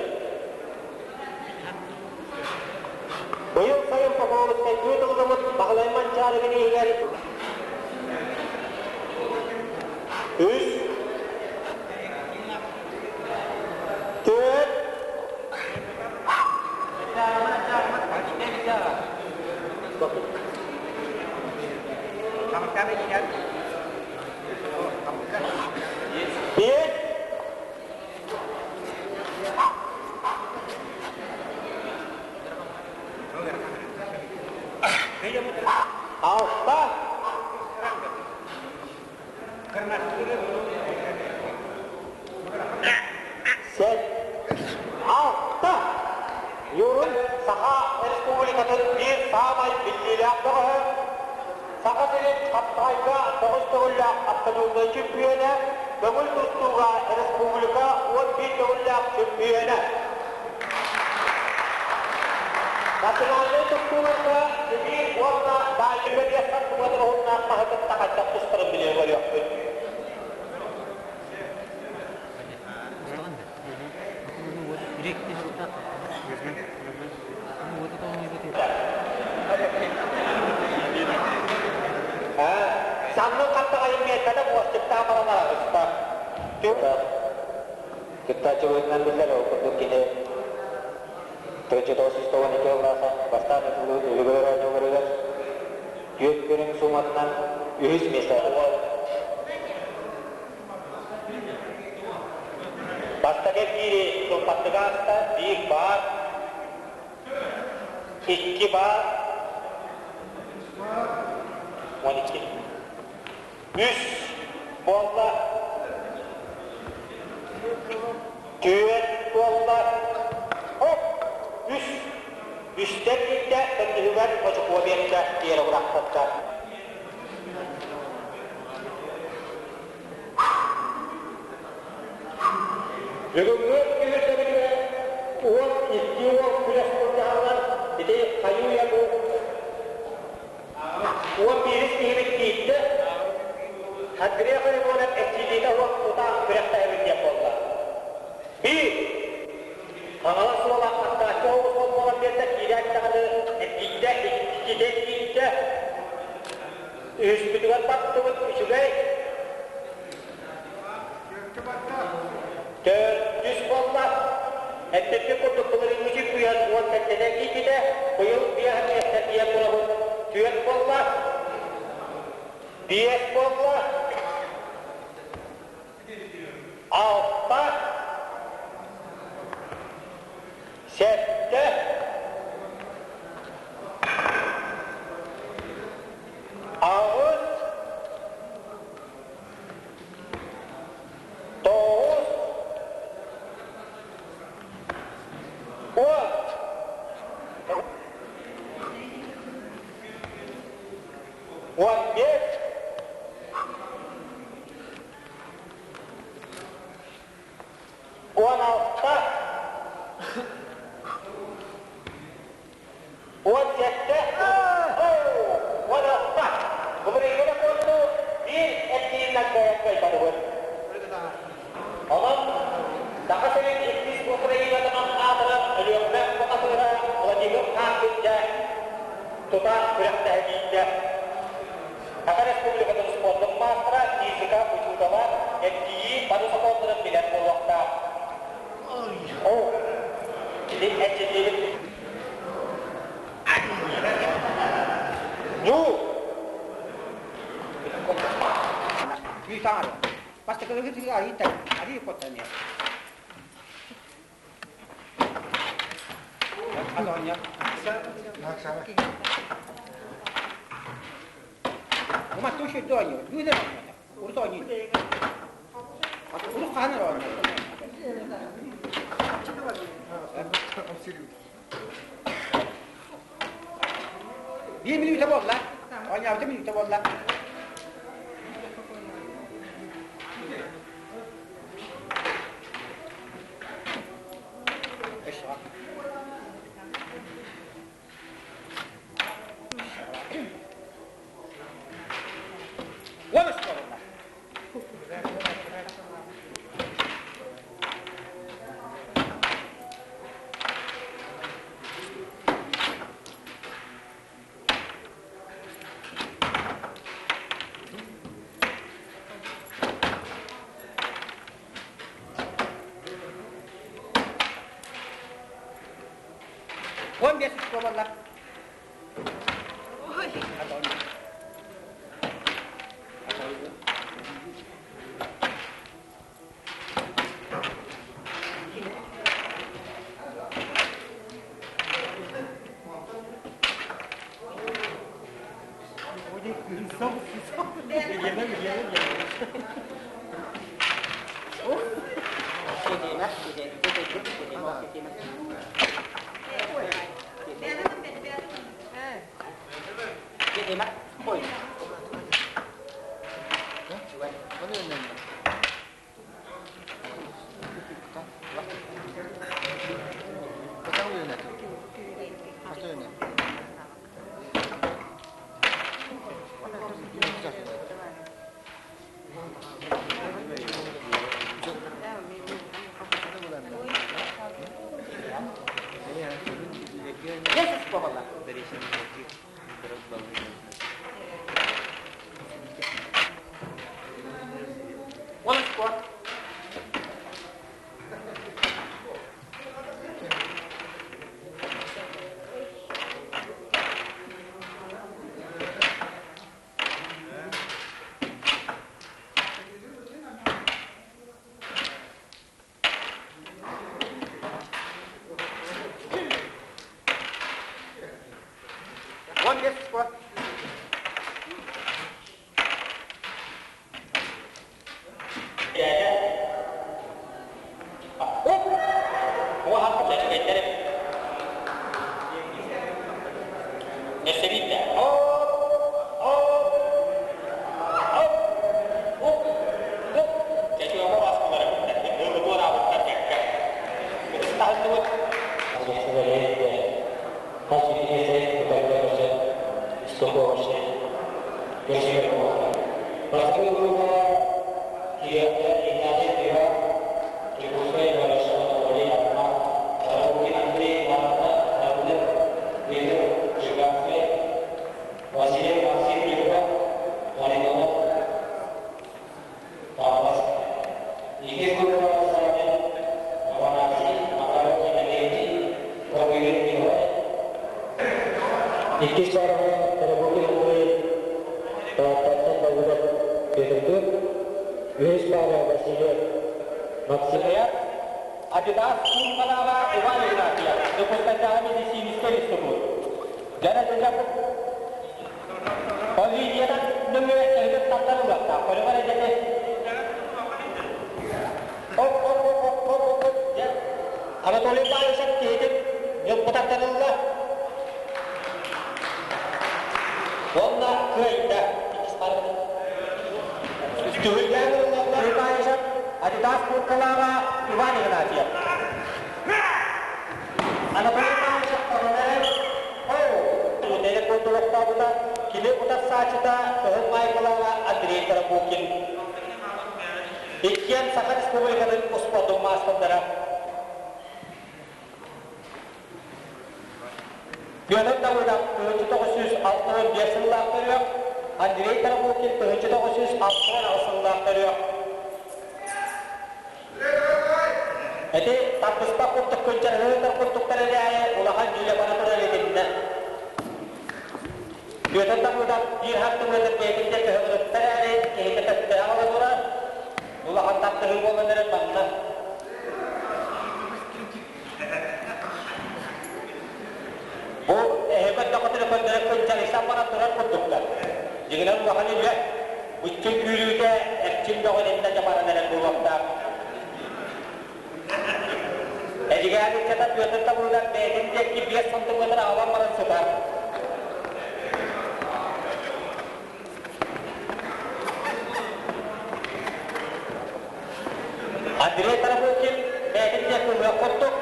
Быйыл сайын Покровскайдыы тыллыбыт Баһылай Манчаары бирииһигэр үс, түөрт, биэс, Алта. Сэт. Алта. Юрун Саха Республикатын биир саамай биллиилээх бөҕөһө, Саха сирин Хаптаҕайга тоҕус төгүллээх абсолютнай чөмпүйүөнэ, көҥүл тустууга республика 11 төгүллээх чөмпүйүөнэ. Национальнай тустууларга Сибиир уонна Дальний Бэриэххэ туган уһуннаах маһы кытта хайдах тустарын билэн көрүөхпүт. Саннын хаптаҕайын миэккэтэ муостуктаах баран араҕыста. Кыттааччыбытынан биллэр, ол курдук кини 1992 сыллаахха бастаан ытыллыбыт үлүгэр оонньууларыгар түөрт көрүҥ сууматынан үһүс миэстэ. Бастакы биири сылпаттык ааста, биир баар, икки баар, 12. Үс буолла, түөрт буолла, оп, үс. Үстэн биирдэ төрдүһүгэр очукуо биэрдэ, тиэрэ бырахпакка. Бүгүҥҥү түһүлгэбитигэр 12 уол күрэс былдьаһаллар. Ити хайыы-үйэ бу 11 киһибит киирдэ. Андрей Харитонов эрчиллиитэ уон тутаах күрэхтэһэбит диэн буолла. Биир Хаҥалас уола аттааччы оҕус буолан биэрдэ, киирээт даҕаны эргийдэ, иккитэ эргийдэ. Үһүспүтүгэр бардыбыт, үчүгэй. Төрдүс буолла. Эппиппит курдук былырыыҥҥы чөмпүйүөн 17-тэн киирбитэ, быйыл биэс миэстэ тиийэн турабыт. Түөрт буолла. Биэс буолла. Алта. Сэттэ. Аҕыс. Тоҕус. 10. 15. 16, 17, 16. Былырыыҥҥы рекорду биир эргииринэн кыайан кыайтарыбыт. Онон Саха сирин иккис Украинатынан аатырар Өлүөхүмэ бухатыыра Владимир Хааппыдьа тута күрэхтэһэ тиийдэ. Саха Республикатын спордун маастара, физика учуутала, эргийии бары сокуоннарын билэр буолуохтаах. Оо, ити эрчиллиибит. Ньуу! Биир мүнүүтэ буолла. Оонньообута мүнүүтэ буолла. 15 очко буолла. Адидас сумкалааҕа Иван Игнатьев, Дьокуускайдааҕы медицинскэй институт. Дьара Ол линиянан нөҥүө эһигит тартар ылыахтаах. Көрүҥэр эдьэти. Оп, оп, оп, оп, оп, оп, оп. Дьэ, Анатолий Павлович киһитин ньылбы тартарылла. Уонна кыайда. Иккис параны. Түһүлгээн ылыллаллар. Павлович Адидас курткалааҕа. Иван Игнатьев. Анатолий Павлович Коронерев Оу! Курдулуктаабыта кини утарсааччыта Кыһыл Майкалаҕа Андрей Тарабукин. Иккиэн Саха Республикатын успуордун маастардара. Петр Давыдов 1965 сыллаах төрүөх, Андрей Тарабукин 1968 сыллаах төрүөх. Ити тардыспат курдук кынчарыһыытар курдуктар эрээри улахан дьүүлэ бара турар итиннэ. Петр Давыдов биир хартымыатыр бэйэтин диэки ыһыктар эрээри киһитэ төттөрү аҕала турар. Улахан тардыһыы буолан эрэр манна. Бу эһи көрдөххүтүнэ көрдөрө кынчарыйсан баран турар курдуктар. Дьиҥинэн улахан үлэ. Ыччын күүрүүтэ эрчим бөҕө иннэ дьабаран эрэр буолуохтаах. Эдьигээн ыччата Петр Табылыгар бэйэтин диэки 5 сантиметр аҕалан баран сытар. Андрей Тарабукин бэйэтин диэки ылыах курдук.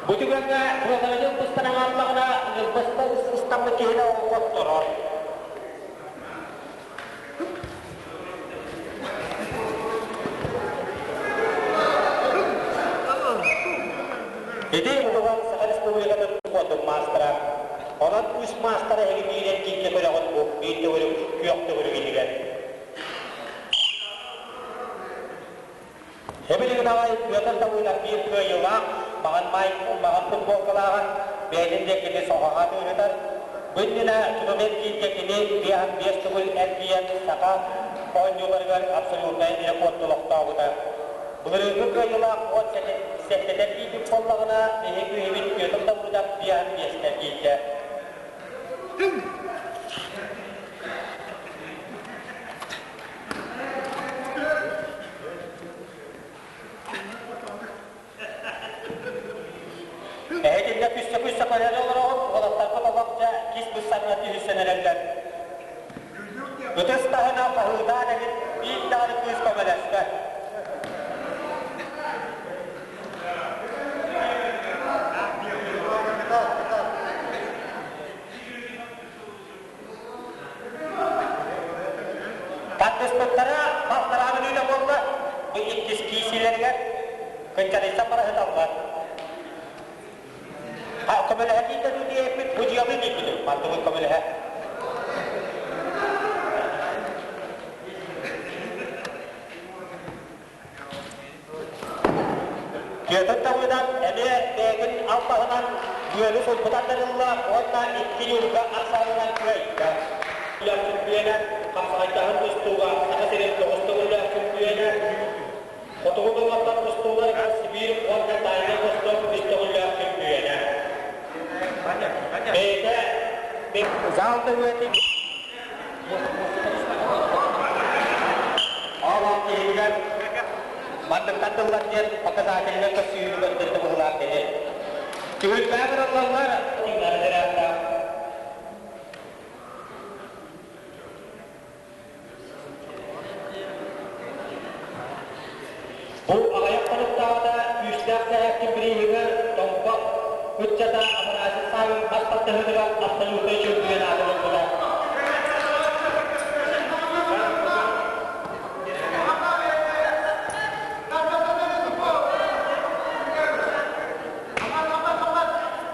Бу түгэҥҥэ Федорович ылбыстан аҥааллаҕына, ылбыста ыстаммыт киһини оҥотторор. Ити Мудуган Саха Республикатын уотун маастара. Онон үс маастара эһиги биир эргииргэ көрөҕүт бу биир төгүрүк күөх төгүрүк иһигэр. Эбилигин аҕай Петр Давыдов биир кыайыылаах маҥан маҥан футболкалааҕа бэйэтин диэкини соҕоһо ыытар. Бу иннинэ тутум эргииргэ кини 55 төгүл эргийэн саха оонньууларыгар абсолютнай рекорд олохтообута. Былырыыҥҥы кыайыылаах уон сэттэтэ эргийбит буоллаҕына, биһиги киһибит Петр Давыдов 55-тэ эргийдэ. Эһэтиннэ күссэ-күссэ көрөн олороҕут, уолаттарбыт олох дьэ кис быссарына түһүссэн эрэллэр. Ытыс таһынан хаһыытаан эбит, биир даҕаны кыыс көмөлөстө. Тардыспыттара балтараа мүнүүтэ буолла, бу иккис киисиилэригэр кынчарыйсан бара сыталлар. Көмөлөһө дийтэ дуу диэппит, бу дьыалыы диэппитим, мантыбыт көмөлөһө. Петр Давыдов эмиэ бэйэтин албаһынан бүөлү сылбытан дарылла уонна икки ньуурга ахсаанынан кыайда. Чөмпүйүөнэ, хапсаҕайдаһын тустууга Саха сирин тоҕус төгүллээх чөмпүйүөнэ, Хотугу норуоттар тустууларыгар Сибиир уонна Дальнай Восток үс төгүллээх чөмпүйүөнэ. Бэйэтэ зал төбөтүн Ол киһигэр манныктан тыллар диэн показательнай көрсүһүүнү көрдөрдө быһыылаах кини. Түһүлгэҕэ кыраллаллар Бу аҕыйах хонуктааҕыта күүстээх сэһээккин бирииһигэр Томпо ыччата Афанасий Савин бас тардыһыытыгар абсолютнай чөмпүйүөн аатын ылбыта.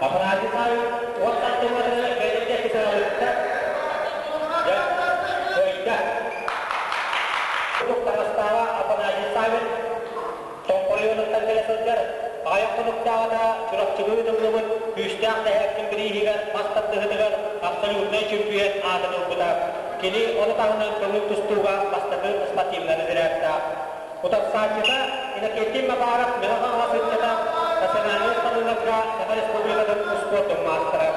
Афанасий Савин уот тардыһыытыгар бэйэтин диэки сыралыытта. Дьэ, кыайда. Курдук таҥастааҕа Афанасий Савин Тоҥхоройуонуттан кэлэ сылдьар, аҕыйах хонуктааҕыта Чурапчыга ыытыллыбыт күүстээх нэһээккин бирииһигэр мас тардыһыытыгар абсолютнай чөмпүйүөн аатын ылбыта. Кини ону таһынан көҥүл тустууга бастакы спортивнай разрядтаах. Утарсааччыта Иннокентий Макаров Мэҥэ Хаҥалас ыччата национальнай ыстаныыларга Саха Республикатын успуордун маастара.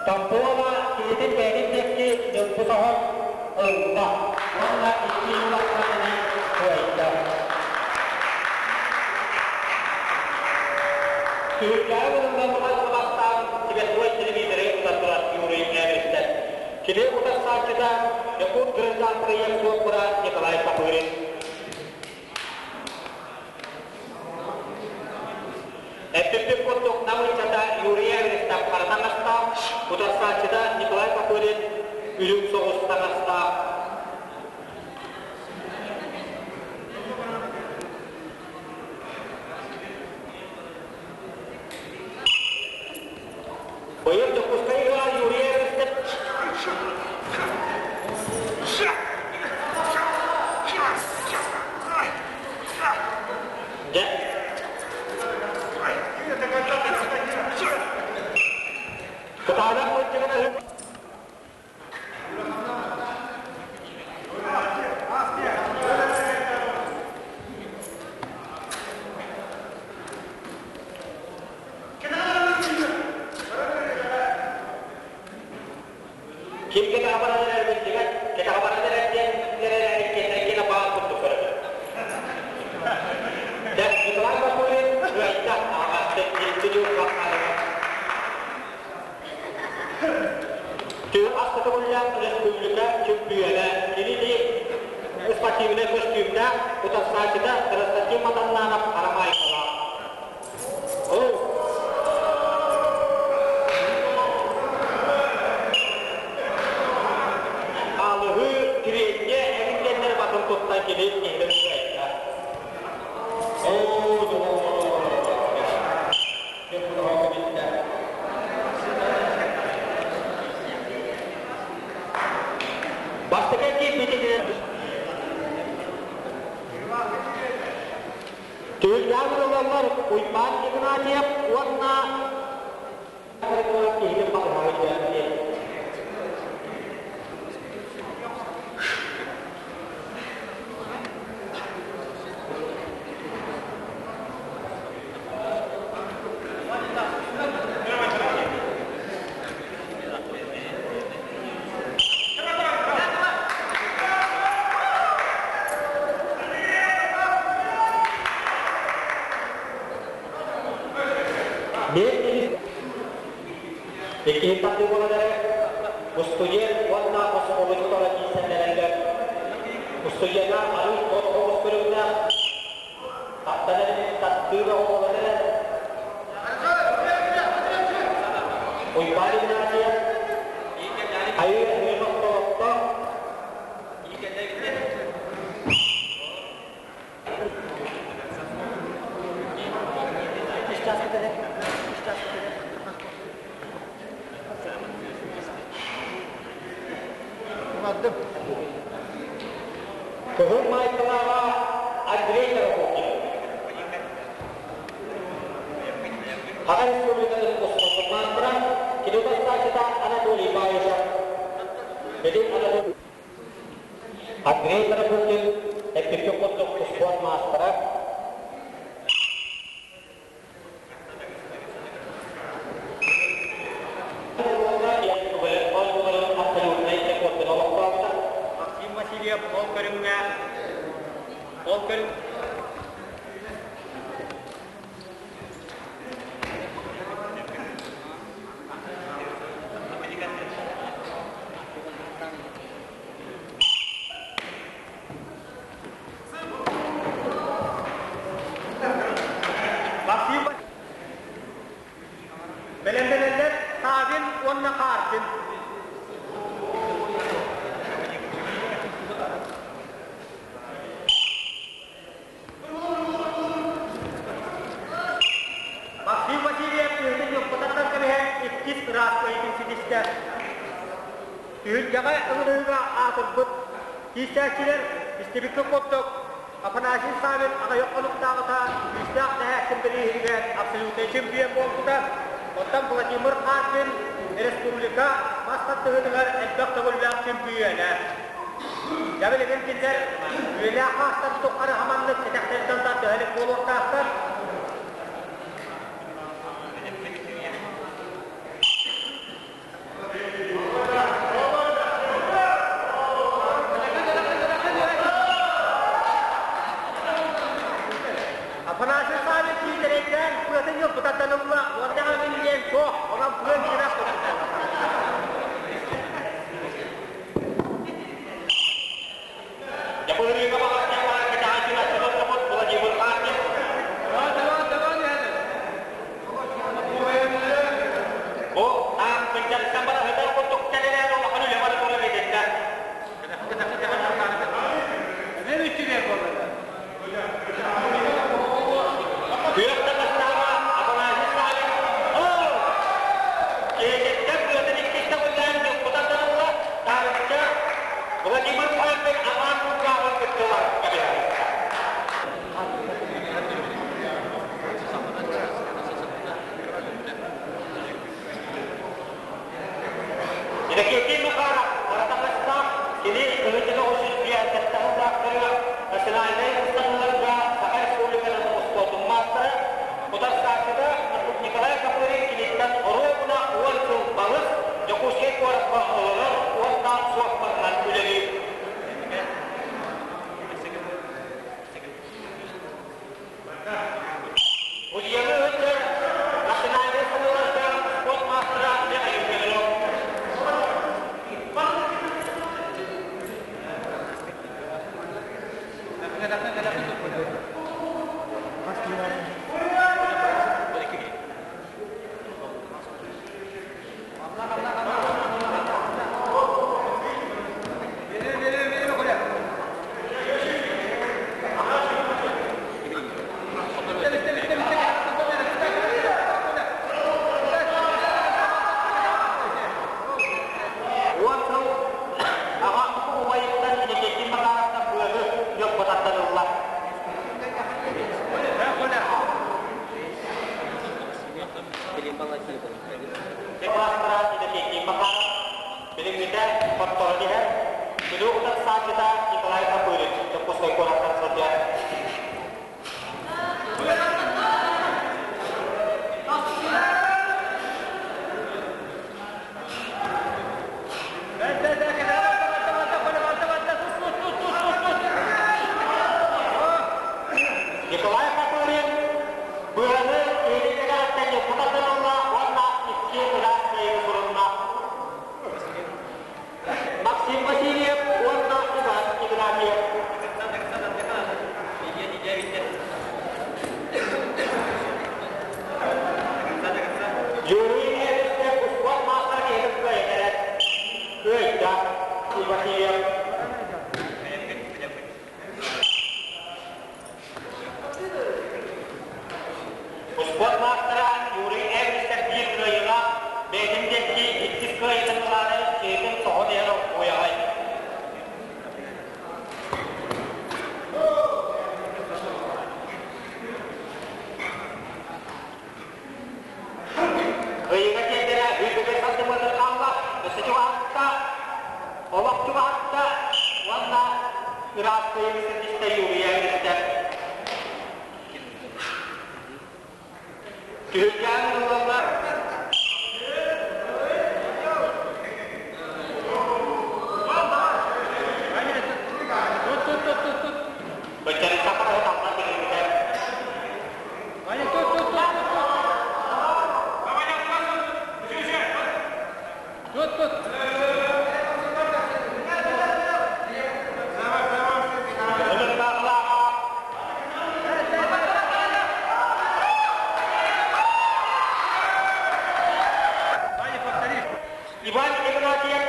Тампова киһитин бэйэтин диэки ньылбы соһон ылла уонна икки юлахтарынан кыайда. Түһүлгэҕэ ылыллан бастаан цветной телевизоры утардылар Юрий Эверстер. Кини утарсааччыта Якут гражданскай суоппура Николай. Николай Папырин. Эппиппит курдук Нам ыччата Юрий Эверестов хара таҥастаах, утарсааччыта Николай Папырин үрүҥ соҕус таҥастаах. Быйыл Дьокуускайга Юрий Эверестов Дьэ. Кытаанах мылдьыгын аһы Ким кэтэҕэ баран эрэр биллибэт, кэтэҕэ баран эрэр диэн эрээри киэнэ баар курдук көрөбүн. Дьэ, Николай Бакулин кыайда, аҕаҕастык институт хаалыгар. Түһүк астатыбыллаах республика чөмпүйүөнэ кинини спортивнай көстүүмнээх утарсааччыта Константин Матаннанов Арамаайкалаах. Хаалыһыы тириэньэ эҥин батын туттан кини киһитин кыайда. Бастакы киирбитинэн Түһүлгэҕэ ылаллар Уйбаан Игнатьев уонна киһини балаһа Икки тардыы буолан эрэ, устудьуон уонна оскуолаччылара киирсэллэригэр устудьуоннар арыый от оҕус көрүҥнээх таптан таптыыр оҕолор эрэ Уйбаан Игнатьев Айыы Айыы Охтоохто Кыһыл Маайкалааҕа Андрей Тарабукин. Саха Республикатын успуордун маастара, кини бастааччыта Анатолий Баишев. Ити Анатолий Андрей Тарабукин эппиккэ курдук успуорт маастара. Максим Васильев ол көрүҥҥэ ол көрүҥ Максим Бэлэмнэнэллэр Савин уонна Харкин. Максим Васильев түһүтүн ньуккутаттан кэбиһэн иккис ыраас кыайыытын ситистэ. Түһүлгэҕэ ыҥырыыга аатырбыт киирсээччилэр истибиккэ курдук Афанасий Савин аҕыйах хонуктааҕыта күүстээх нэһээккин бирииһигэр абсолютнай чемпион буолбута. Оттон Владимир Харкин республика мас тардыһыытыгар элбэх төгүллээх чемпиөнэ. Дьэ билигин кинилэр үйэлээх хаастар тухары хаманнык кэтэхтэриттэн тардыһа буолуохтаахтар. Афанасий Савич киитэрэйдээн пыатын ньылбытаттан ылла уонна диэн суох, онон пыан кирэх Дьабыһырыыга баҕар баар кэтэҕэ дьон Владимир Харкин. Бу аан кынчарыттан бараһытар курдук кэлэрээр улахан үлэ бары турар этиннэ. Күөх таҥастааҕа Афанасий Савин Киһититтэн быатын иккистэ быллаан дьылпыта тарылла таарычча Владимир Харкин аҕаан кулгааҕын кыттылар кэбиһэр. Иннокентий Макаров Аратаҕастаах кини кыһыытыгар үсүс национальнай ыстаныыларга Саха Республикатын спордун маастара, утарсааччыта Николай Копырин киниттэн оруобуна 10 сыл балыс Дьокуускай куоракка олорор уонна суоппарынан үлэлиир. Ульяна Ыһыктар национальнай ыстаныыларга спорт маастара Михаил Федоров. Уон сыл аҕа убайыттан Иннокентий Макаровтан быаны ньоппотаттан ылла. Маастара Иннокентий Макаров билиҥҥитэ хотторон иһэр. Кини утарсааччыта Николай Копырин Дьокуускай куораттан сылдьар. Николай Копырин быаны илиитигэр ньуккутаттан ылла уонна икки ыраас кыайыы сурунна. Максим Васильев уонна Иван Игнатьев. Юрий Эристев успуорт маастара киһитин кыайан кыайда Васильев. Успуорт маастара Юрий Эристев биир кыайыылаах, бэйэтин диэки иккис кыайыытын ылаары киһитин соһон иһэр уйаҕай. Ыйыга тиэрдэрэ үрдүгэр сандымыатыр хаалла, өссө чугаһатта, олох чугаһатта уонна ыраас кыайыыны ситистэ Юрия Эристев. Түһүлгээн ылыллар. Иван Игнатьев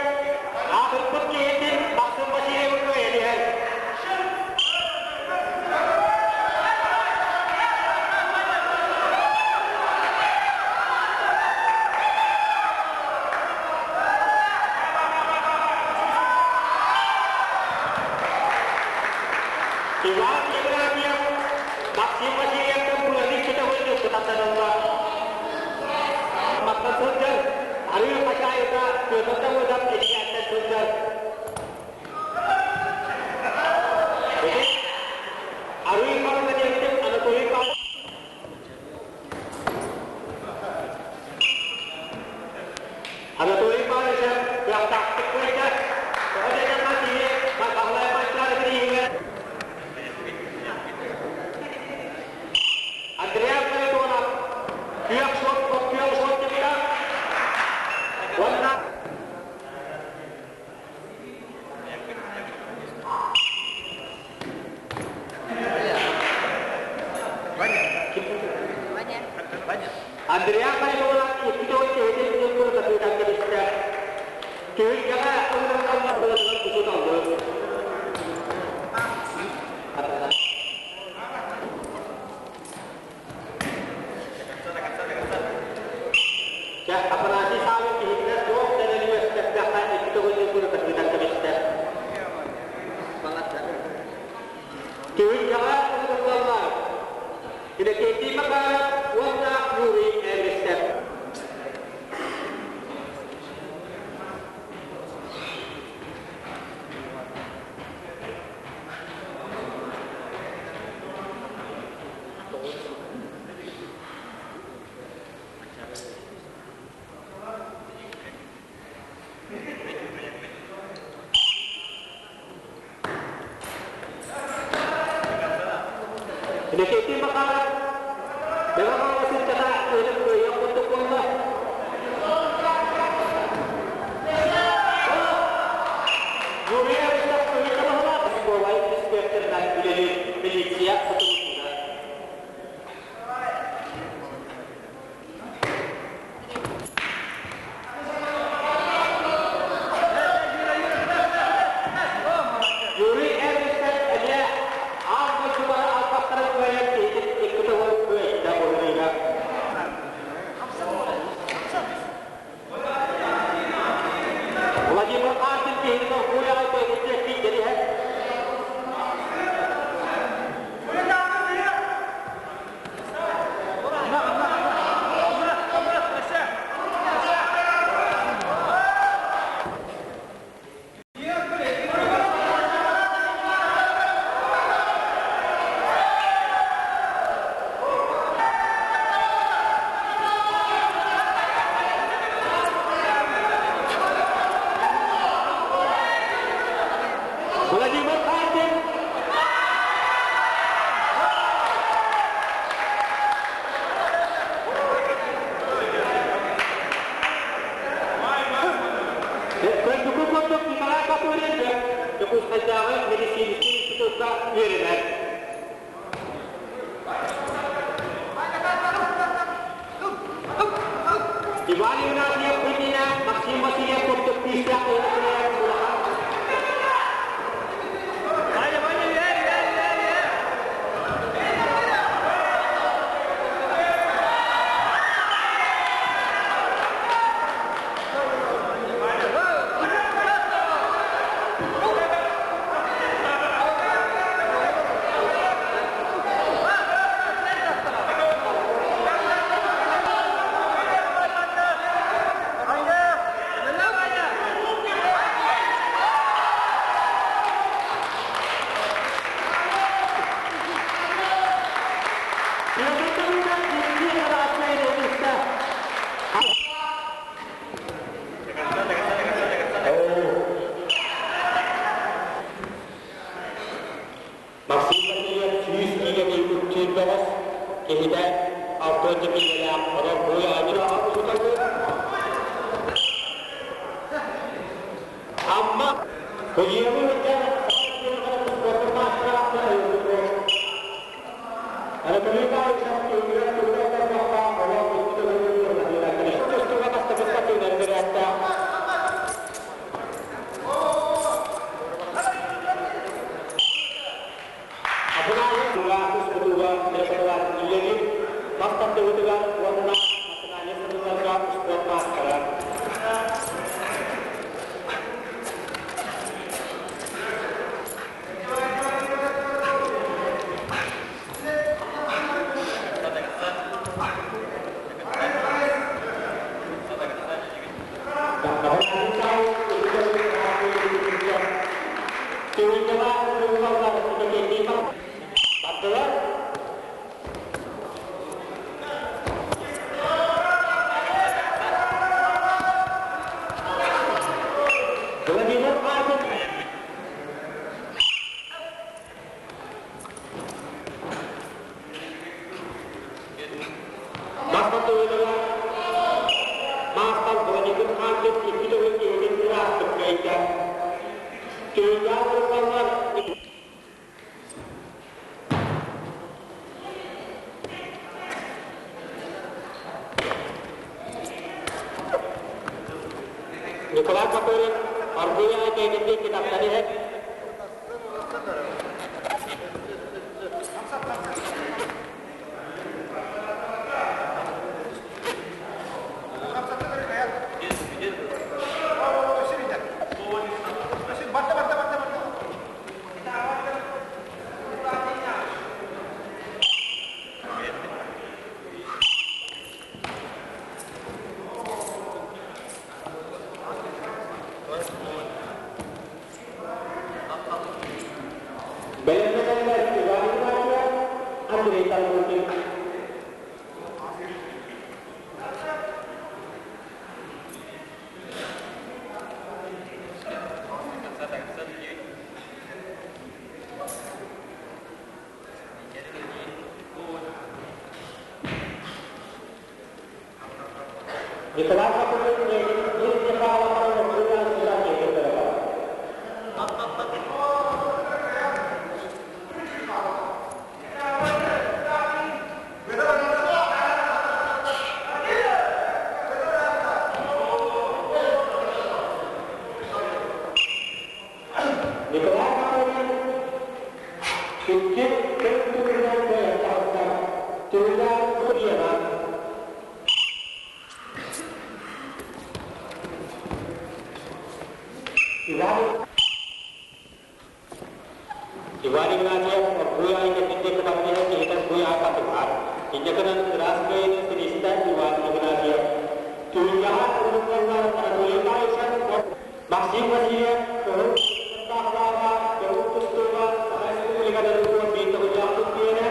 аатырбыт киһитин Максим Васильевы кыайан иһэр. Иван Игнатьев Максим Васильевтан быаны көтөҕүллү кытаттанылла. Мактан сылдьар, арыы хачаайыта Петр Давыдов этигээттэн сылдьар. Арыы харана диэбитим Анатолий Павлович Анатолий Павлович кыахтаахтык кыайда. Тоҕо диэтэххэ кини Баһылай Манчаары бирииһигэр Андреас Харитонов күөх суот күөх суот түмүгэ уонна Андреа Харитонов икки төгүл киһитин тылбын сатыытан кэбистэ. Түһүлгэҕэ ыҥырыллаллар быһыытынан учууталлыыр. Чэ, Афанасий Савин киһитигэр туох да эрэли үөскэппэххэ икки төгүл тылбын сатыытан кэбистэ. Түһүлгэҕэ ыҥырыллаллар Иннокентий Макаров уонна Юрий Эверстов. Иннокентий Макаров Бөҕө сылдьата өлөн кыайыах курдук буолла. Юрий Эверстов кыһыҥҥы баһылаах оскуола инспекторынан үлэлиир милиция сотруднига. Юрий Эверстов эмиэ аан дойдулары албастарын кыайан киһитин икки төгүл кыайда быһыыга. Владимир Артин киһитин оргууй бэйэтин киирэн иһэр. Владимир Артин Көрдүкү курдук Николай Копырин Дьокуускайдааҕы медицинскэй институкка үөрэнэр. Иван Игнатьев иннинэ Максим Васильев курдук күүстээх киһини улахан Максим Васильев 100 киилэ киирбит бөҕөс киһитэ 6 киилэлээх онон бу Амма Куйууру Уонна национальнай сылларга успуорт маастара. Бардылар. Владимир Марков. Маастар Владимир Марков икки төгүл киһитин ыраахтык кыайда. Түһүлгэ Николай Копырин аргыый аҕай кэйгин диэки тахсан иһэр. Бэлэмнэнэллэр Иван Игнатьев, Андрей Тарбутин. Николай Павлович биир декадаларын ырыа Николай Павлович икки көн түгүнэн кыайан таҕыста. Түгүнээн суруйара. Иван Иван Игнатьев оргууй аайы кэтинде кытарбыһа киһитэ буй аата баар. Инньэ гынан ыраас кыайыыны ситистэ Иван Игнатьев. Түһүлгэҕэ уруккаллар Анатолий Баишев, Максим Васильев кыһыл баахтааҕа, көҥүл тустууга Саха Республикатын биир төгүллээх чөмпүйүөнэ,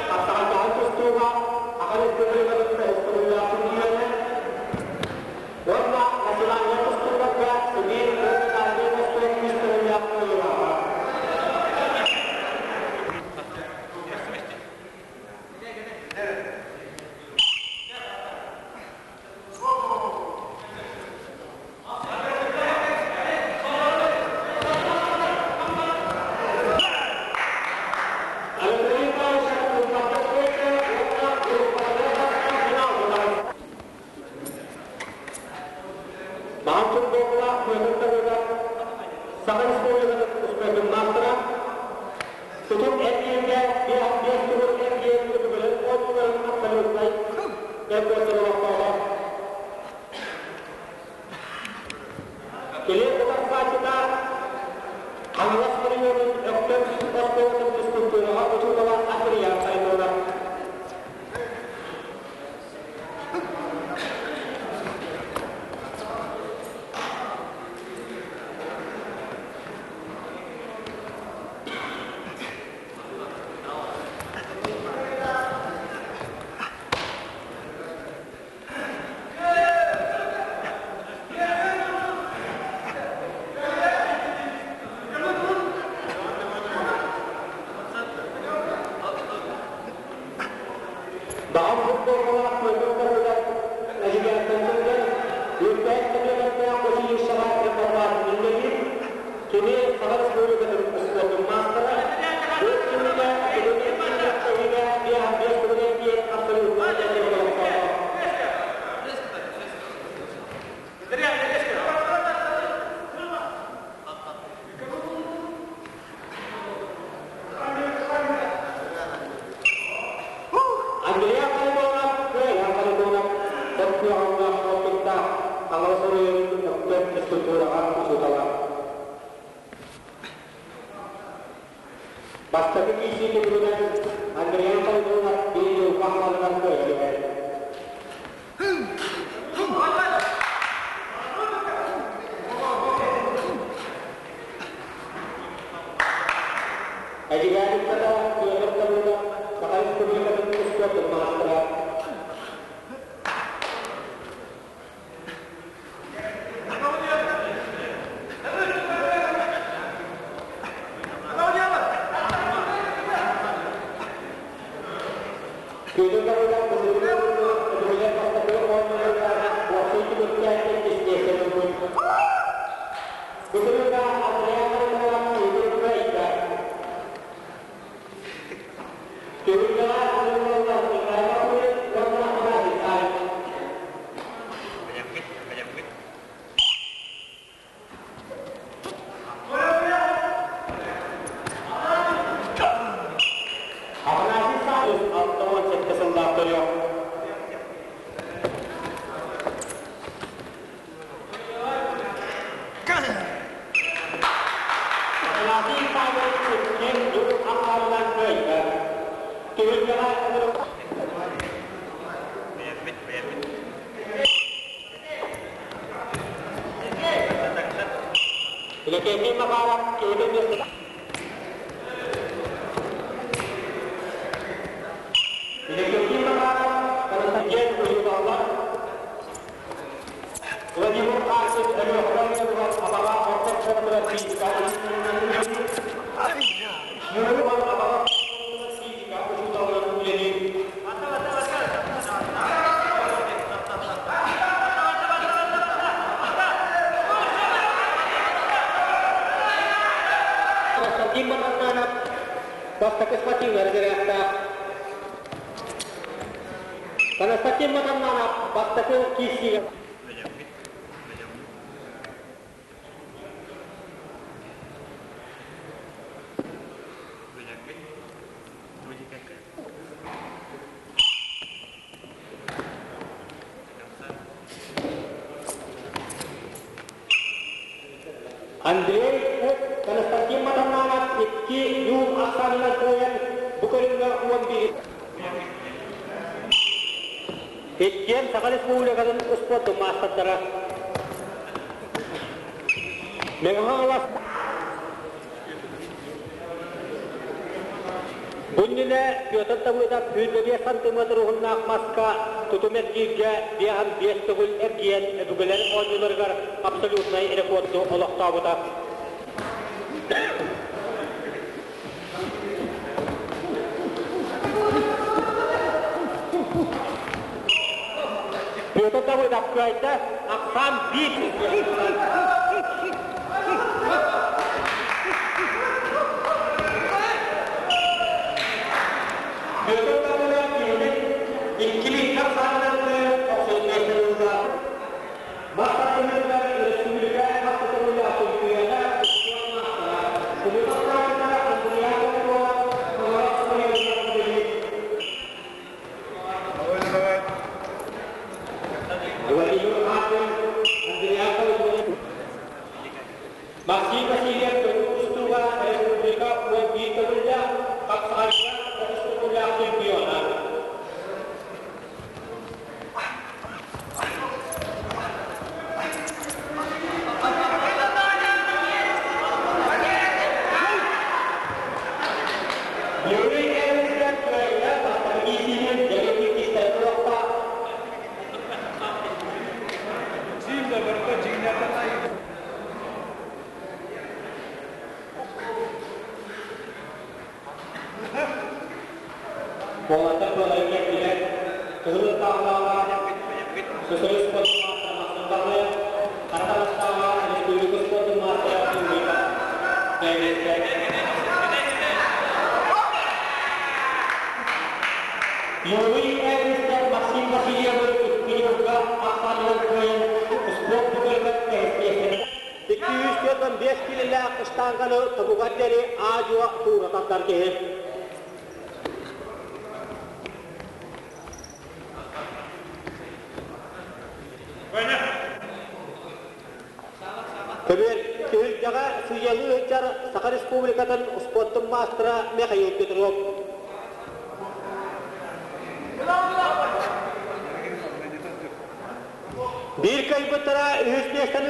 хапсаҕайдаһан тустууга Саха Республикатын үһүс төгүллээх чөмпүйүөнэ уонна национальнай тустууларга Сибиир уонна Дальнай Восток үс төгүллээх кыайыылааҕа. Саха Республикатын успуордун маастара, Тутум эргииргэ биэс төгүл эргиир өбүгэлэр оонньууларын абсолютнай рекордун олохтоото. Кини утарсааччыта Хаҥалас оройуонун Өктөм оскуолатын физкультураҕа учуутала Андриан Харитонов. Баҕам футболкалаах көтөр-көтөр эдьигээттэн сылдьар, үрдээх кэбиэкэттээх училищеҕа преподаватель үлэлиир. Кини Саха Республикатын успуордун маастара. Бу кинигэ бүгүн күрэхтэһиигэ 55 төгүл диэн абсолютнай рекорд олохтоото. Андрей Харитонов, Кыайан Харитонов, Токиоҕа опыттаах Хаҥалас оройуонун Өктөм физкультураҕа учуутала. Бастакы киирсии түмүгүнэн Андриан Харитонов биир дьылҕа хаалыгар кыайан Эдьигээниттэн Петр Давыдов Саха Республикатын успуордун маастара. Петр Давыдов өбүгэлэр бастакы оонньууларыгар уопсай түмүктээх иккис миэстэни ылбыт. Бу сырыыга Андреа Харитонов Игорь кыайда. Түһүлгэҕэ ылыллаллар Николай Бакулин уонна Афанасий Савин. үлэҕэ Үлэкэйдии Макаров киһитин Үлэкэйдии Макаров Константин ыйыталлар. Владимир Карсин Өлүөхүмэ уонугар Абаҕа орто оскуолатыгар физика Мүрү Абаҕа физика учууталынан үлэлиир. Константин Матаннанов бастакы спортивнай разрядтаах. Константин Матаннанов бастакы киирсиигэ Андрей Константин Матаннанов икки юун ахсаанынан кыайан бу көрүҥҥэ 11 Иккиэн Саха Республикатын успуордун маастардара. Мэҥэ Хаҥалас Бу иннинэ Петр Давыдов 25 сантиметр уһуннаах маска тутум эргииргэ 55 төгүл эргийэн өбүгэлэр оонньууларыгар абсолютнай рекорду олохтообута. Петр Давыдов кыайда, ахсаан биир. Петр Давыдов киһини иккилииккэ ахсаанынан охсуһуннарыылла. Мас тардыһыытыгар өрөспүүбүлүкэ хас да төгүллээх чөмпүйүөнэ, Сумутов Андриан Попова, Хабаровск оройуонугар үлэлиир. Владимир Мартин, Андриан Калитвин, Максим Васильев көҥүл тустууга республика 11 төгүллээх, хапсаҕайга тоҕус төгүллээх чемпиона. Юрий Эвенстэн кыайда бастакы киирсиитин дьэ кистэлэ туруохта. Уолаттар туоларын кэллилэр. Кыһыл ыртаҕалааҕа СССР спордун маастара Максим Баҕайы, хара таҥастааҕа республика спордун маастара Юрий Бэйбэскэй. Юрий Эвенстэн Максим Васильевы икки ньуурга ахсаанынан кыайан спорт букарыгар тэһистиэхтэрэ. 245 килэлээх штанганы тобугар диэри аа-дьуо туура тардар киһи. Көбүөр түһүлгэҕэ сыыйалыы сылдьар Саха Республикатын успуордун маастара Михаил Петров. Биир кыайбыттара үһүс миэстэни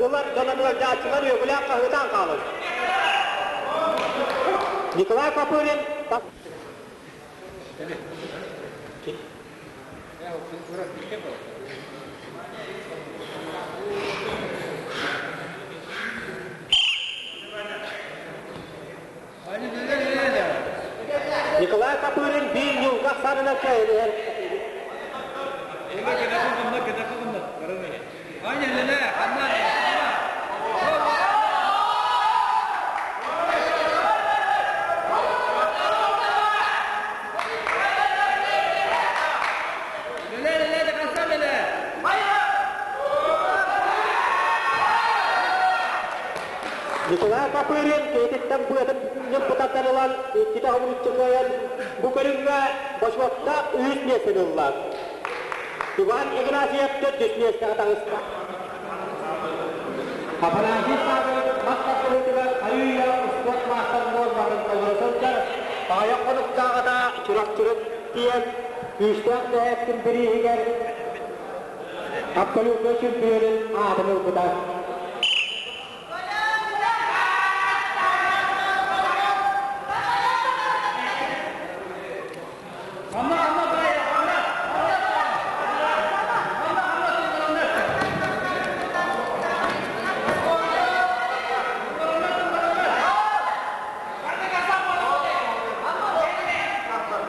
ылар дьонон ыалдьааччылар үөгүлээх хаһыытаан хаалар. Николай Копырин Николай Копырин биир ньуурга ахсаанынан кыайан иһэр. Николай Копырин киһититтэн быатын ньымпытаттан ылан иккитэ хомунуччу кыайан бу көрүҥҥэ бочуоттаах үһүс миэстэни ылла. Иван Игнатьев төрдүс миэстэҕэ таҕыста. Афанасий Павлович мас тардыһыытыгар хайыы-үйэ успуорт маастар нуорматын толоро сылдьар, аҕыйах хонуктааҕыта Чурапчы Чурапчыга тиийэн күүстээх дэһээттин бирииһигэр абсолютнай чемпионун аатын ылбыта.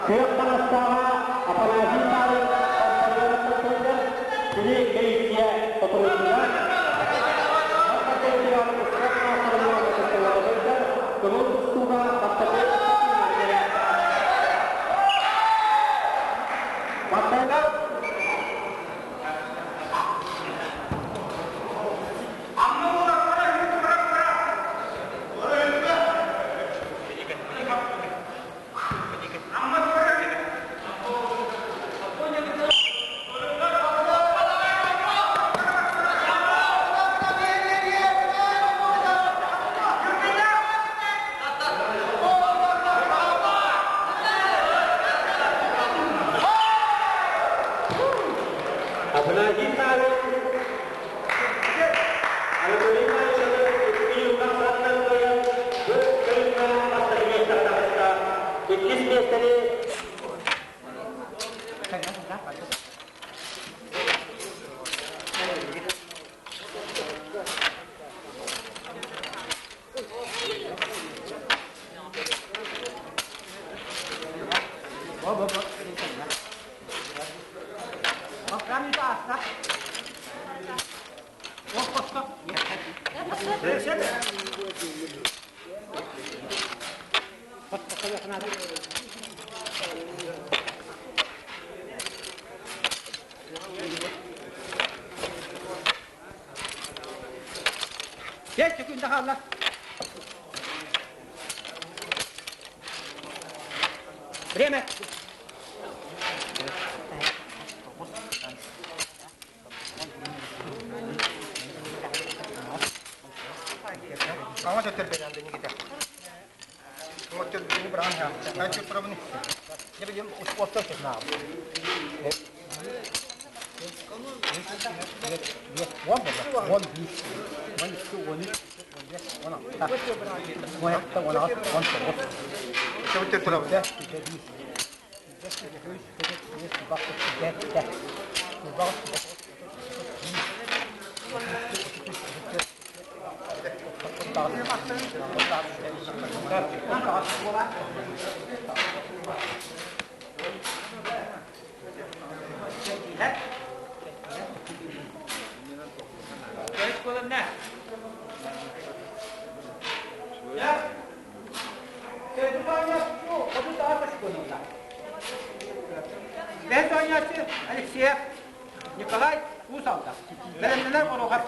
Күөх таҥастааҕа Афанасий Павлович компаньонуттан сылдьар, кини милиция сотруднига. Көҥүл тустууга бастакы Афанасий Савин Анатолий Ивановичаны икки юннах саатынан кыайан, бу көрүҥҥэ бастакы миэстэҕэ таҕыста. Иккис миэстэни Время. Алексеев Николай Уус Алдан. Бэлэмнэнэр оруохап.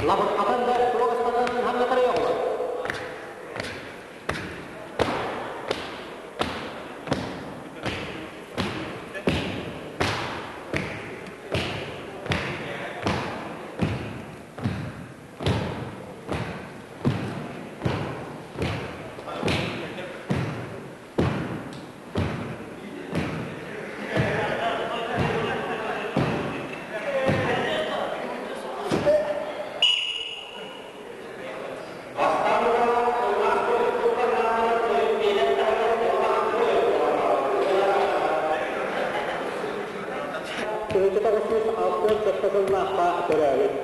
Лабырҕатан да туох ыстанарын ханна тарыйаллар? 1967 сыллаахха төрөөбүт.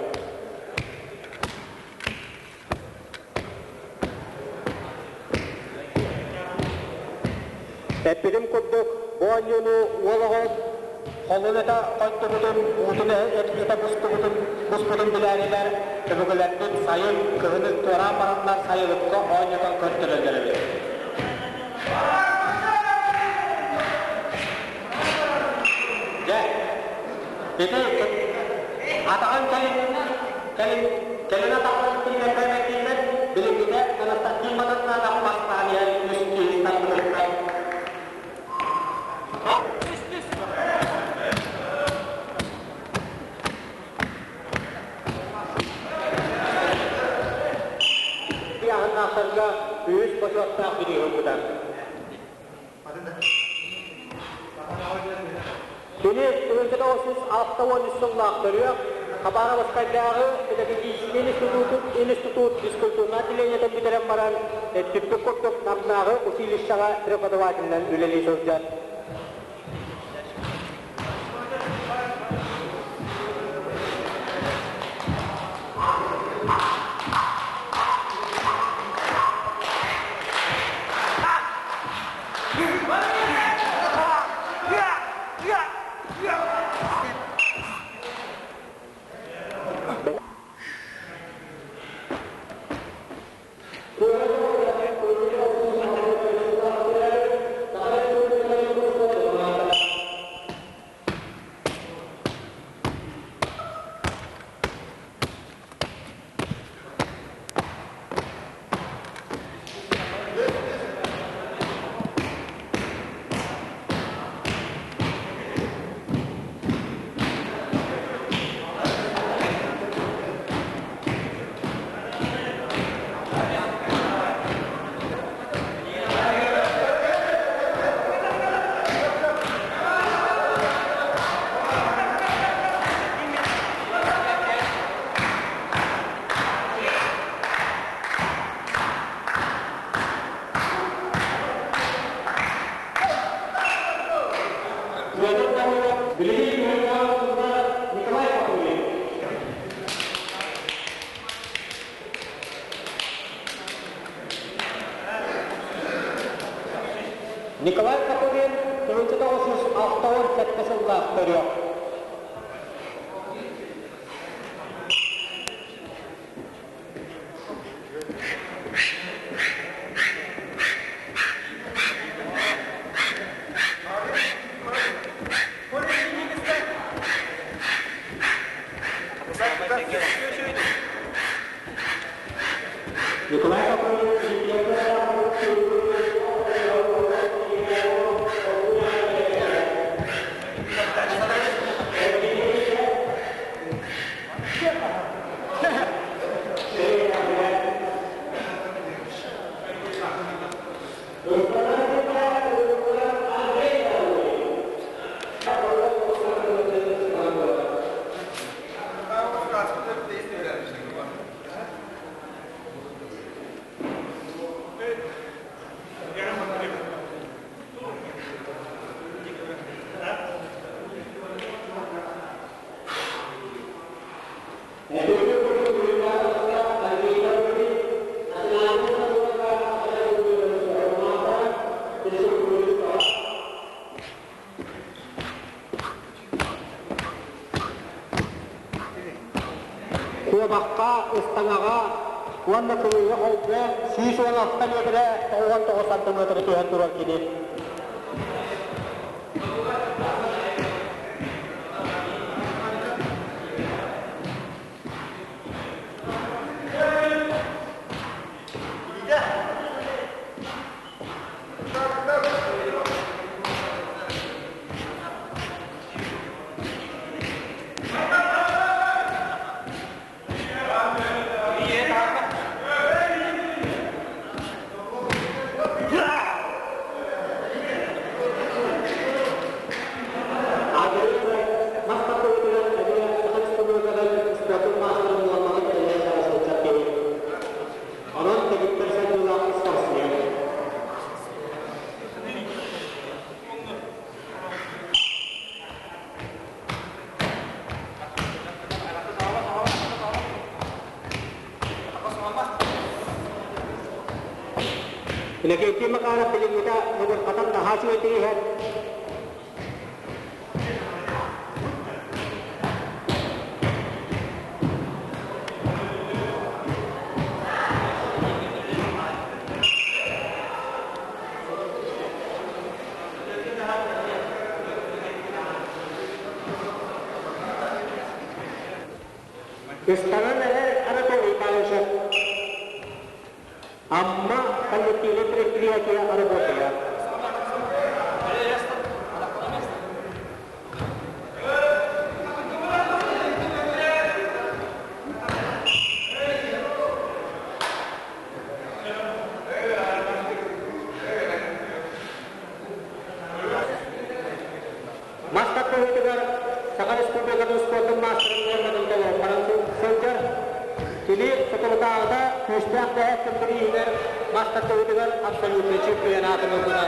Эппитим курдук, бу оонньууну уол оҕо холун этэ хойдубутун, уутун этэ бустубутун, буспутун билээрилэр, өбүгэлэрбит сайын, кыһыны туораан бараннар сайылыкка оонньотон көрдөрөллөр эбит. Дьэ, ити атаҕын кэлин, кэлин, кэлин атаҕын тиийэн кэлбэттииллэр, билиҥҥитэ Константин Матаннанов бастаан иһэн үс киһи тарбытыттан. Ыйааһыннаахтарга үһүс бочуоттаах бирииһи ылбыта. Кини 1963 сыллаах төрүөх Хабаровскайдааҕы педагогическай институт физкультурнай отделениетын бүтэрэн баран, эппиппит курдук Намнааҕы училищеҕа преподавателинэн үлэлии сылдьар. Николай Пахомин. Николай Пахомин 1967 сыллаах төрүөх. Николай Павлович Куобахха, ыстаҥаҕа уонна кылыыга холбоон 116 миэтэрэ 99 сантиметры түһэн турар кини. Онон кэлиттэр сайдыылаах спортсмен. Иннокентий Макаров билиҥҥитэ муҥурҕатан наһаа үчүгэйдик иһэр. Ыстанан эрэр Анатолий Павлович Амма коллективнай предприятие работая. Мас тардыһыытыгар Саха Республикатын спордун маастарын нуорматын толорон баран сылдьар. Кини соторутааҕыта күүстээх дэһээт бирииһигэр мас тардыһыытыгар абсолютнай чемпионатын ылбыта.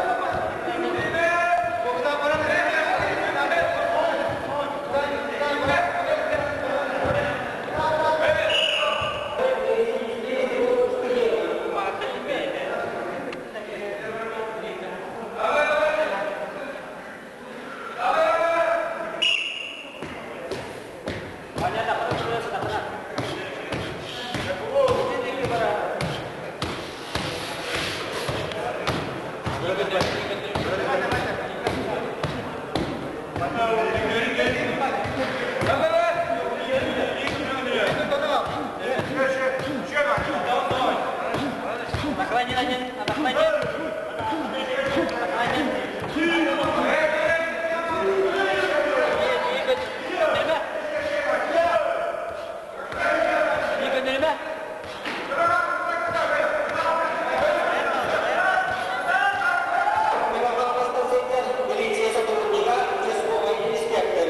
Милиция сотруднига, участковый инспектор.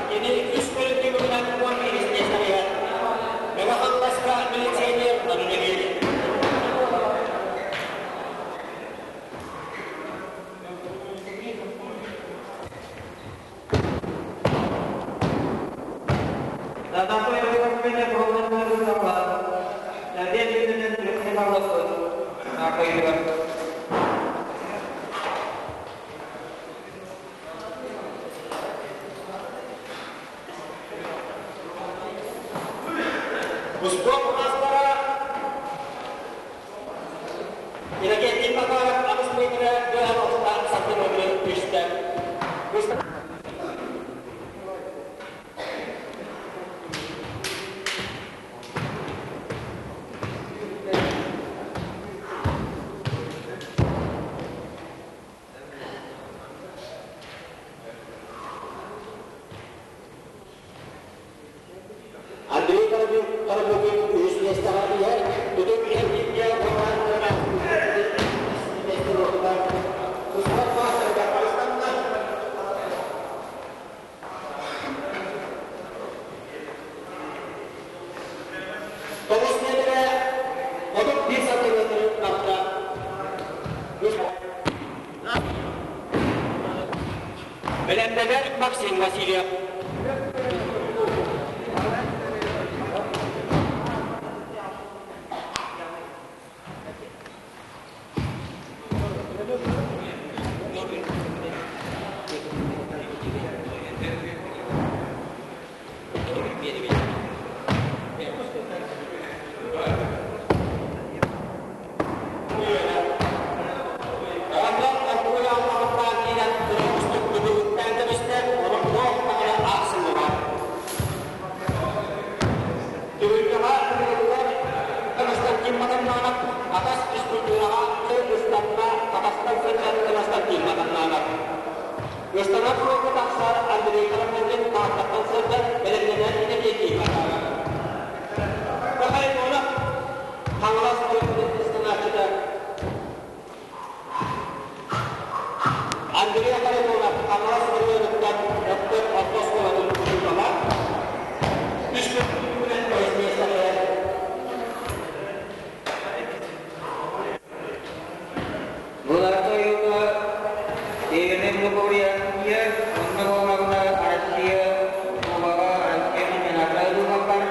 Кини үс көрүҥ түмүгүнэн 11 миэстэҕэ Мэҥэ Хаҥаласка милиционер үлэлиир. Успуорт маастара Иннокентий Макаров аҕыс миэтэрэ быһан охтаан сантиметры түстэ. Бэлэмнэнэр Максим Васильев. Оҕонньор оргууй аллаҕыттаан киирэн кыра түбүгүттээн кэбистэ, онон туох даҕаны аахсыллыбат. Түһүлгэҕэ ыҥырыллар Константин Матаннанов атас физкультураҕа Кыргызстанна Татарстан сылдьар Константин Матаннанов. Ыстанар суолга тахсар Андрей Карамзин Тааттаттан сылдьар бэлэмнэнэр Иннокентий Макаров. Михайлонов Хаҥалас оройуонун ыстанааччыта Андрей Харитонов Хаҥалас оройуонуттан Өктөп орто оскуолатын учуутала үс күнүнэн бэһис миэстэҕэ. Булата ойуута Северный Белогорье, онно буоллаҕына Россия Кубога, Россия чемпионата ыытыллаллар.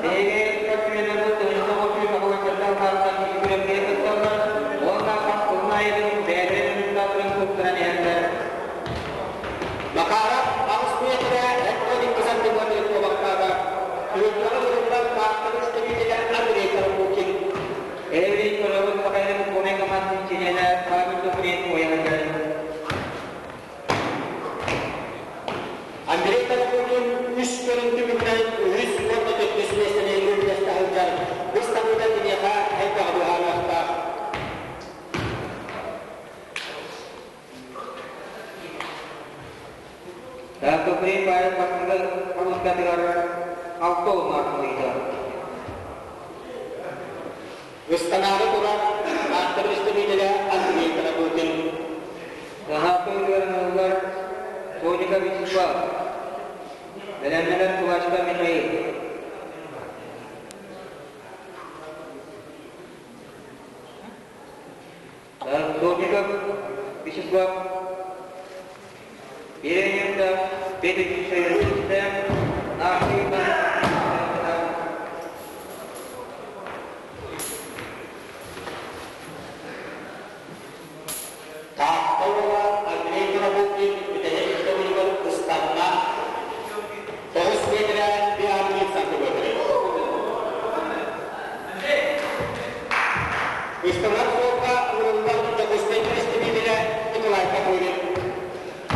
Биһиги спортсменнарбыт тыһыынча отут тоҕус саастан күрэхтэһэ кытталлар уонна хас сылын аайытын бэйэлэрин результаттарын туттаран иһэллэр. Макаров аҕыс миэтэрэ 72 сантиметр куобахтаата. Түһүлгэҕэ ырыллан Тааттаны истэбиитигэр Андрей Карпукин. Эбит көрөбүт Михаил Куонай командатын чилиэнэ Павел Туприн уйаһыгар. Андрей Карпукин үс көрүҥ түмүгүнэн үһүс уонна төрдүс миэстэни үллэстэ сылдьар. Быстаныыта киниэхэ элбэҕи быһаарыахтаах. Туприн Павел бастакы хомускатыгар алта уон ыйда. Ыстанаары турар ааттар истэбиитэлэ Андрей Карапутин. Саһааппы ыарыһыллар Соника Вячеслав. Бэлэмнэнэр Кулачка Михаил. Сотников Вячеслав. Переневда Петр Наши Таатта уола Андрей Карапутин бүтэһик төгүлүгэр ыстанна. Тоҕус миэтэрэ биармит сантиметры. Ыстанар суолга ыҥырыллар Дьокуускай истибиитэлэ Николай Копырин.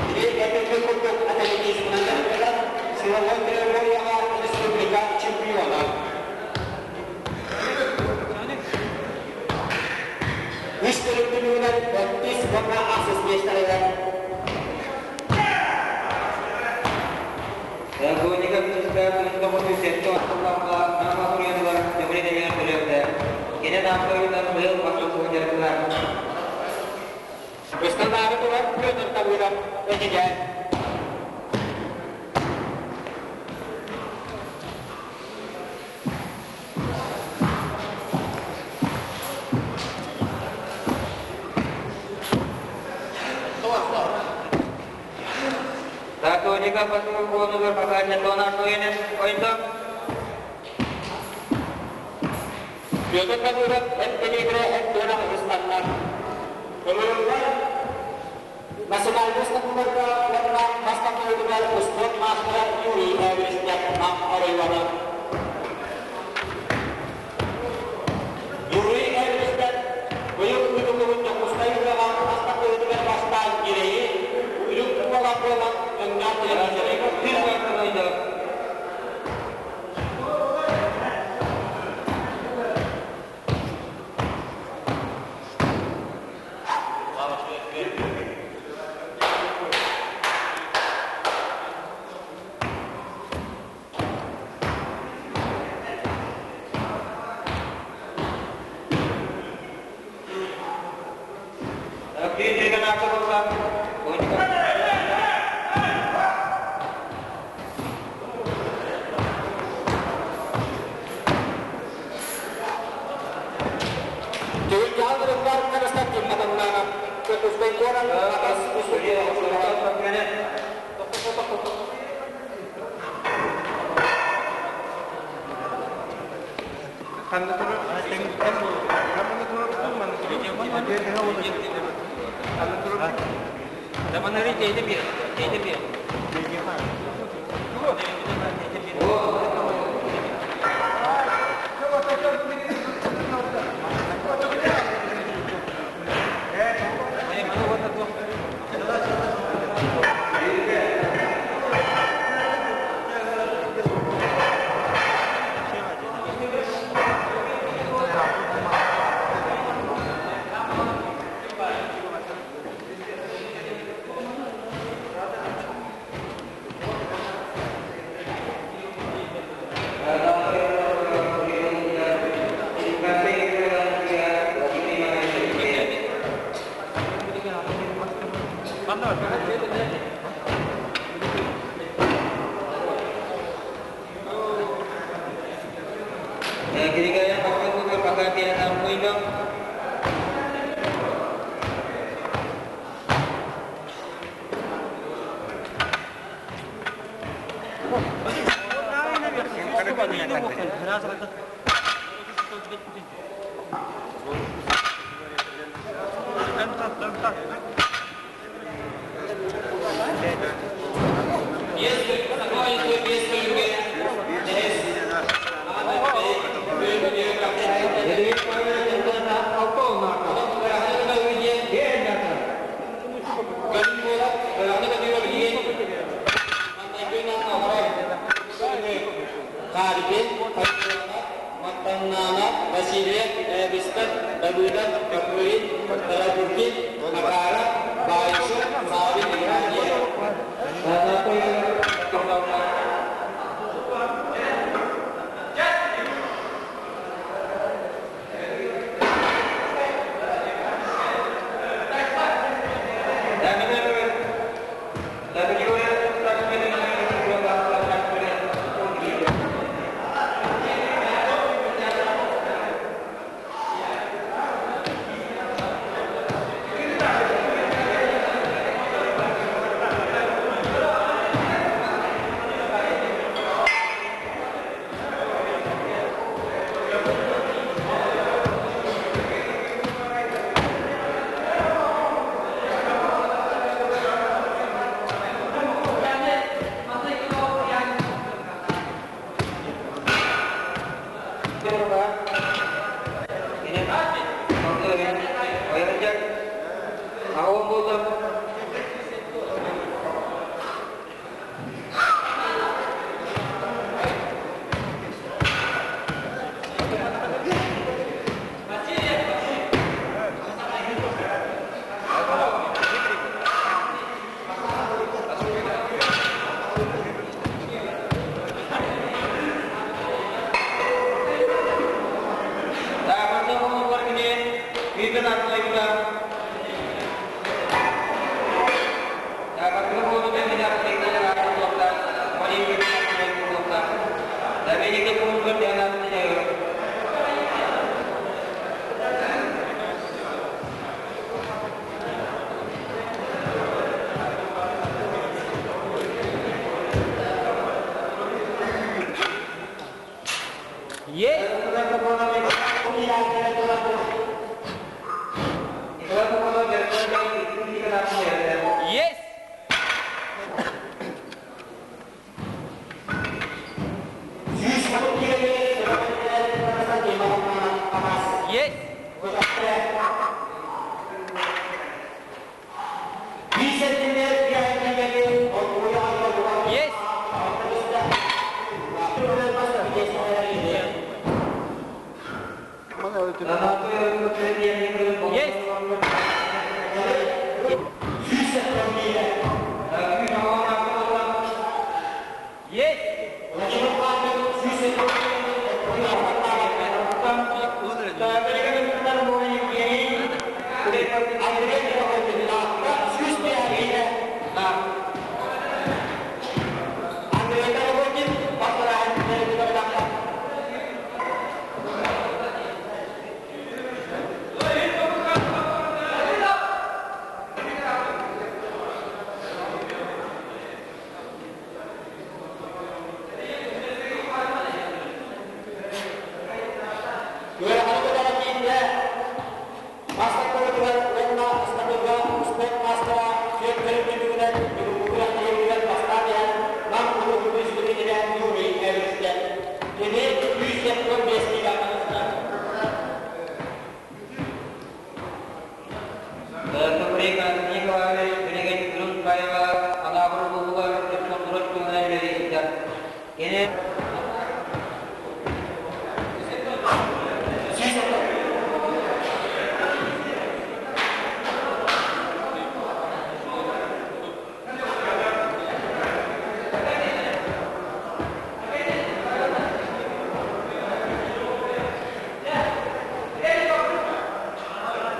Кини эппиппит курдук атлетизмынан дьарыктанар, силовой тренировкаҕа республика чемпиона. Үс көрүҥ түмүгүнэн төрдүс уонна ахсыс миэстэлэрэ. Сокольников Вячеслав 1907 сылларга Нам суруйанылар Төбүлэ нэһилиэгэр төрөөбүтэ. Кини Намка быйыл бастакы дьарыктанар. Ыстанаары турар Петр Табыров Эдьигээн. Сокольников бастакы куонугар пока ойда. Петр Табыров эт-тэлиэгирэ эт-тыанах ыстаннар. Ыҥырыллар национальнай статуларга уонна мас тардыһыытыгар успуорт маастара Юрий Эверстов Нам оройуона. Юрий Эверстов быйыл ыытыллыбыт Дьокуускай ыһыаҕар мас тардыһыытыгар бастаан ньирэйи үрүҥ уола буолан өҥнөөх телевизоры. Түгүлгэҕэ Константин Матаннанов, Дьокуускай куорат Атас Ханна турар? Ханна турар? Ханна турар? Таманары тейде bir, тейде bir.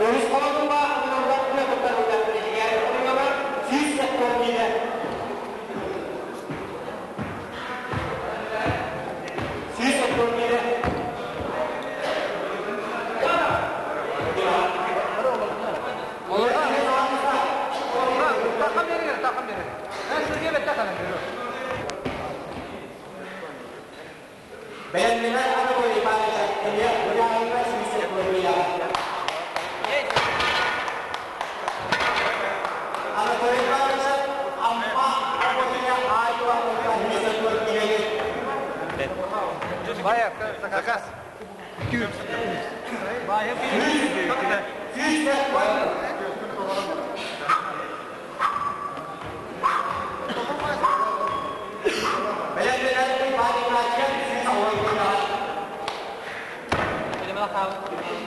Өрүс холотунга уларга туттарылар 170 киилэ. 170 киилэ. Бэлэмнэнэр Анатолий Иванович эмиэ ыйааһыҥҥа 170 киилэҕэ. Анатолий Иванович Амма Работина Айва 170 киилэни. Заказ. Бэлэмнэнэр Иван Игнатьев 110 киилэҕэ. 175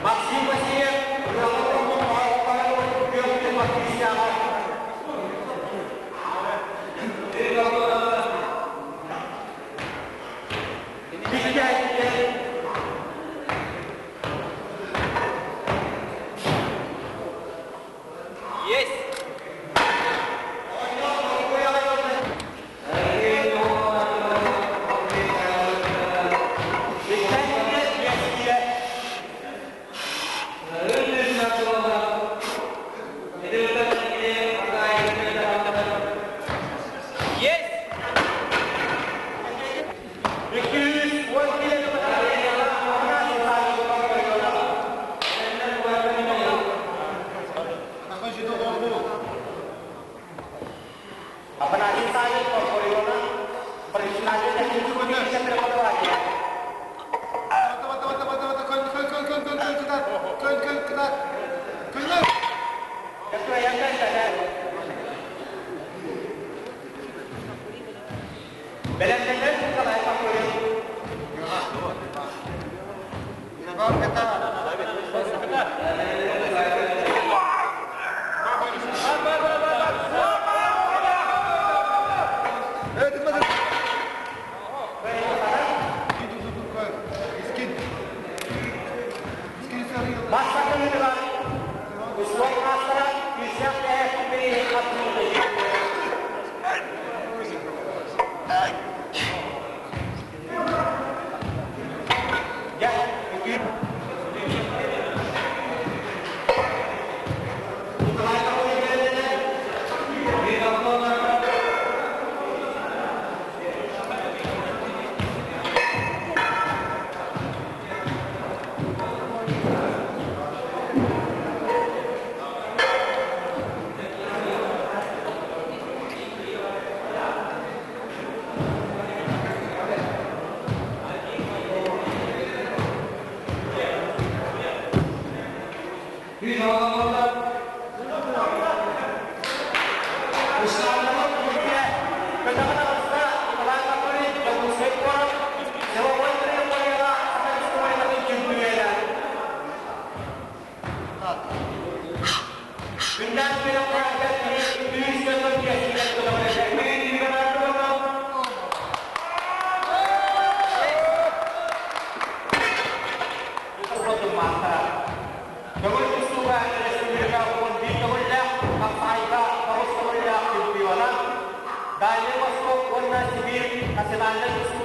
Максим Васильев, Есть! Есть!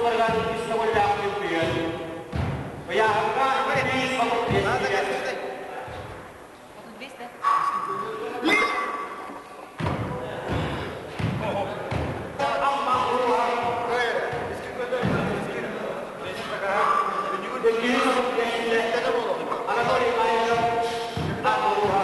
тустууларыгар үс төгүллээх чөмпүйүөн. Ыйааһыҥҥа 135 киилэ. 35, да? Амма улууһа 235 киилэ. Анатолий Маевич Амма улууһа.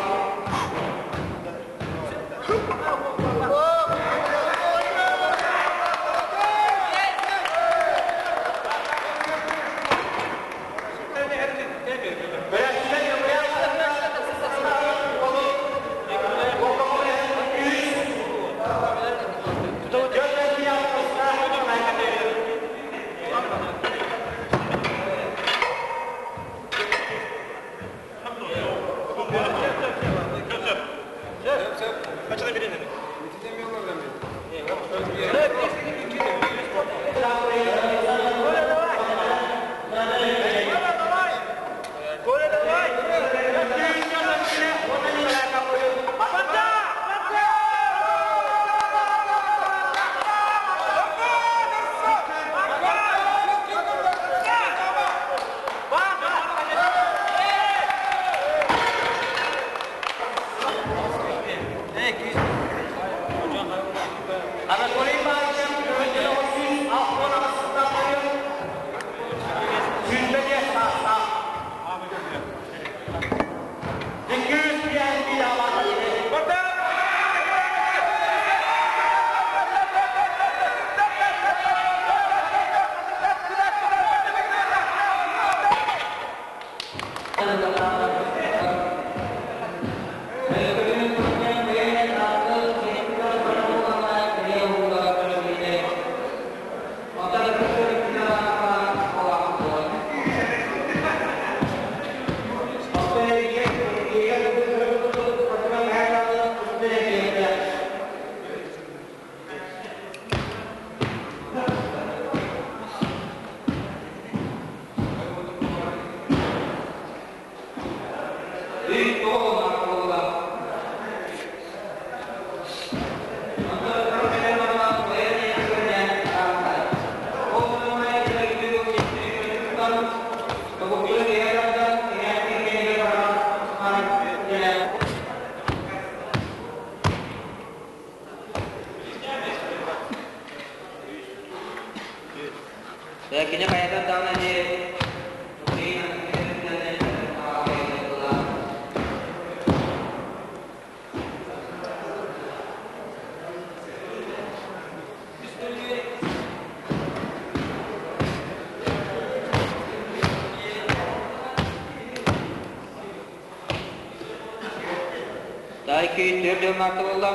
Анатолий Иванович сүүрбэ саастаах. 201 Кини хайатан даҕаны Даайки төрдө марта болла.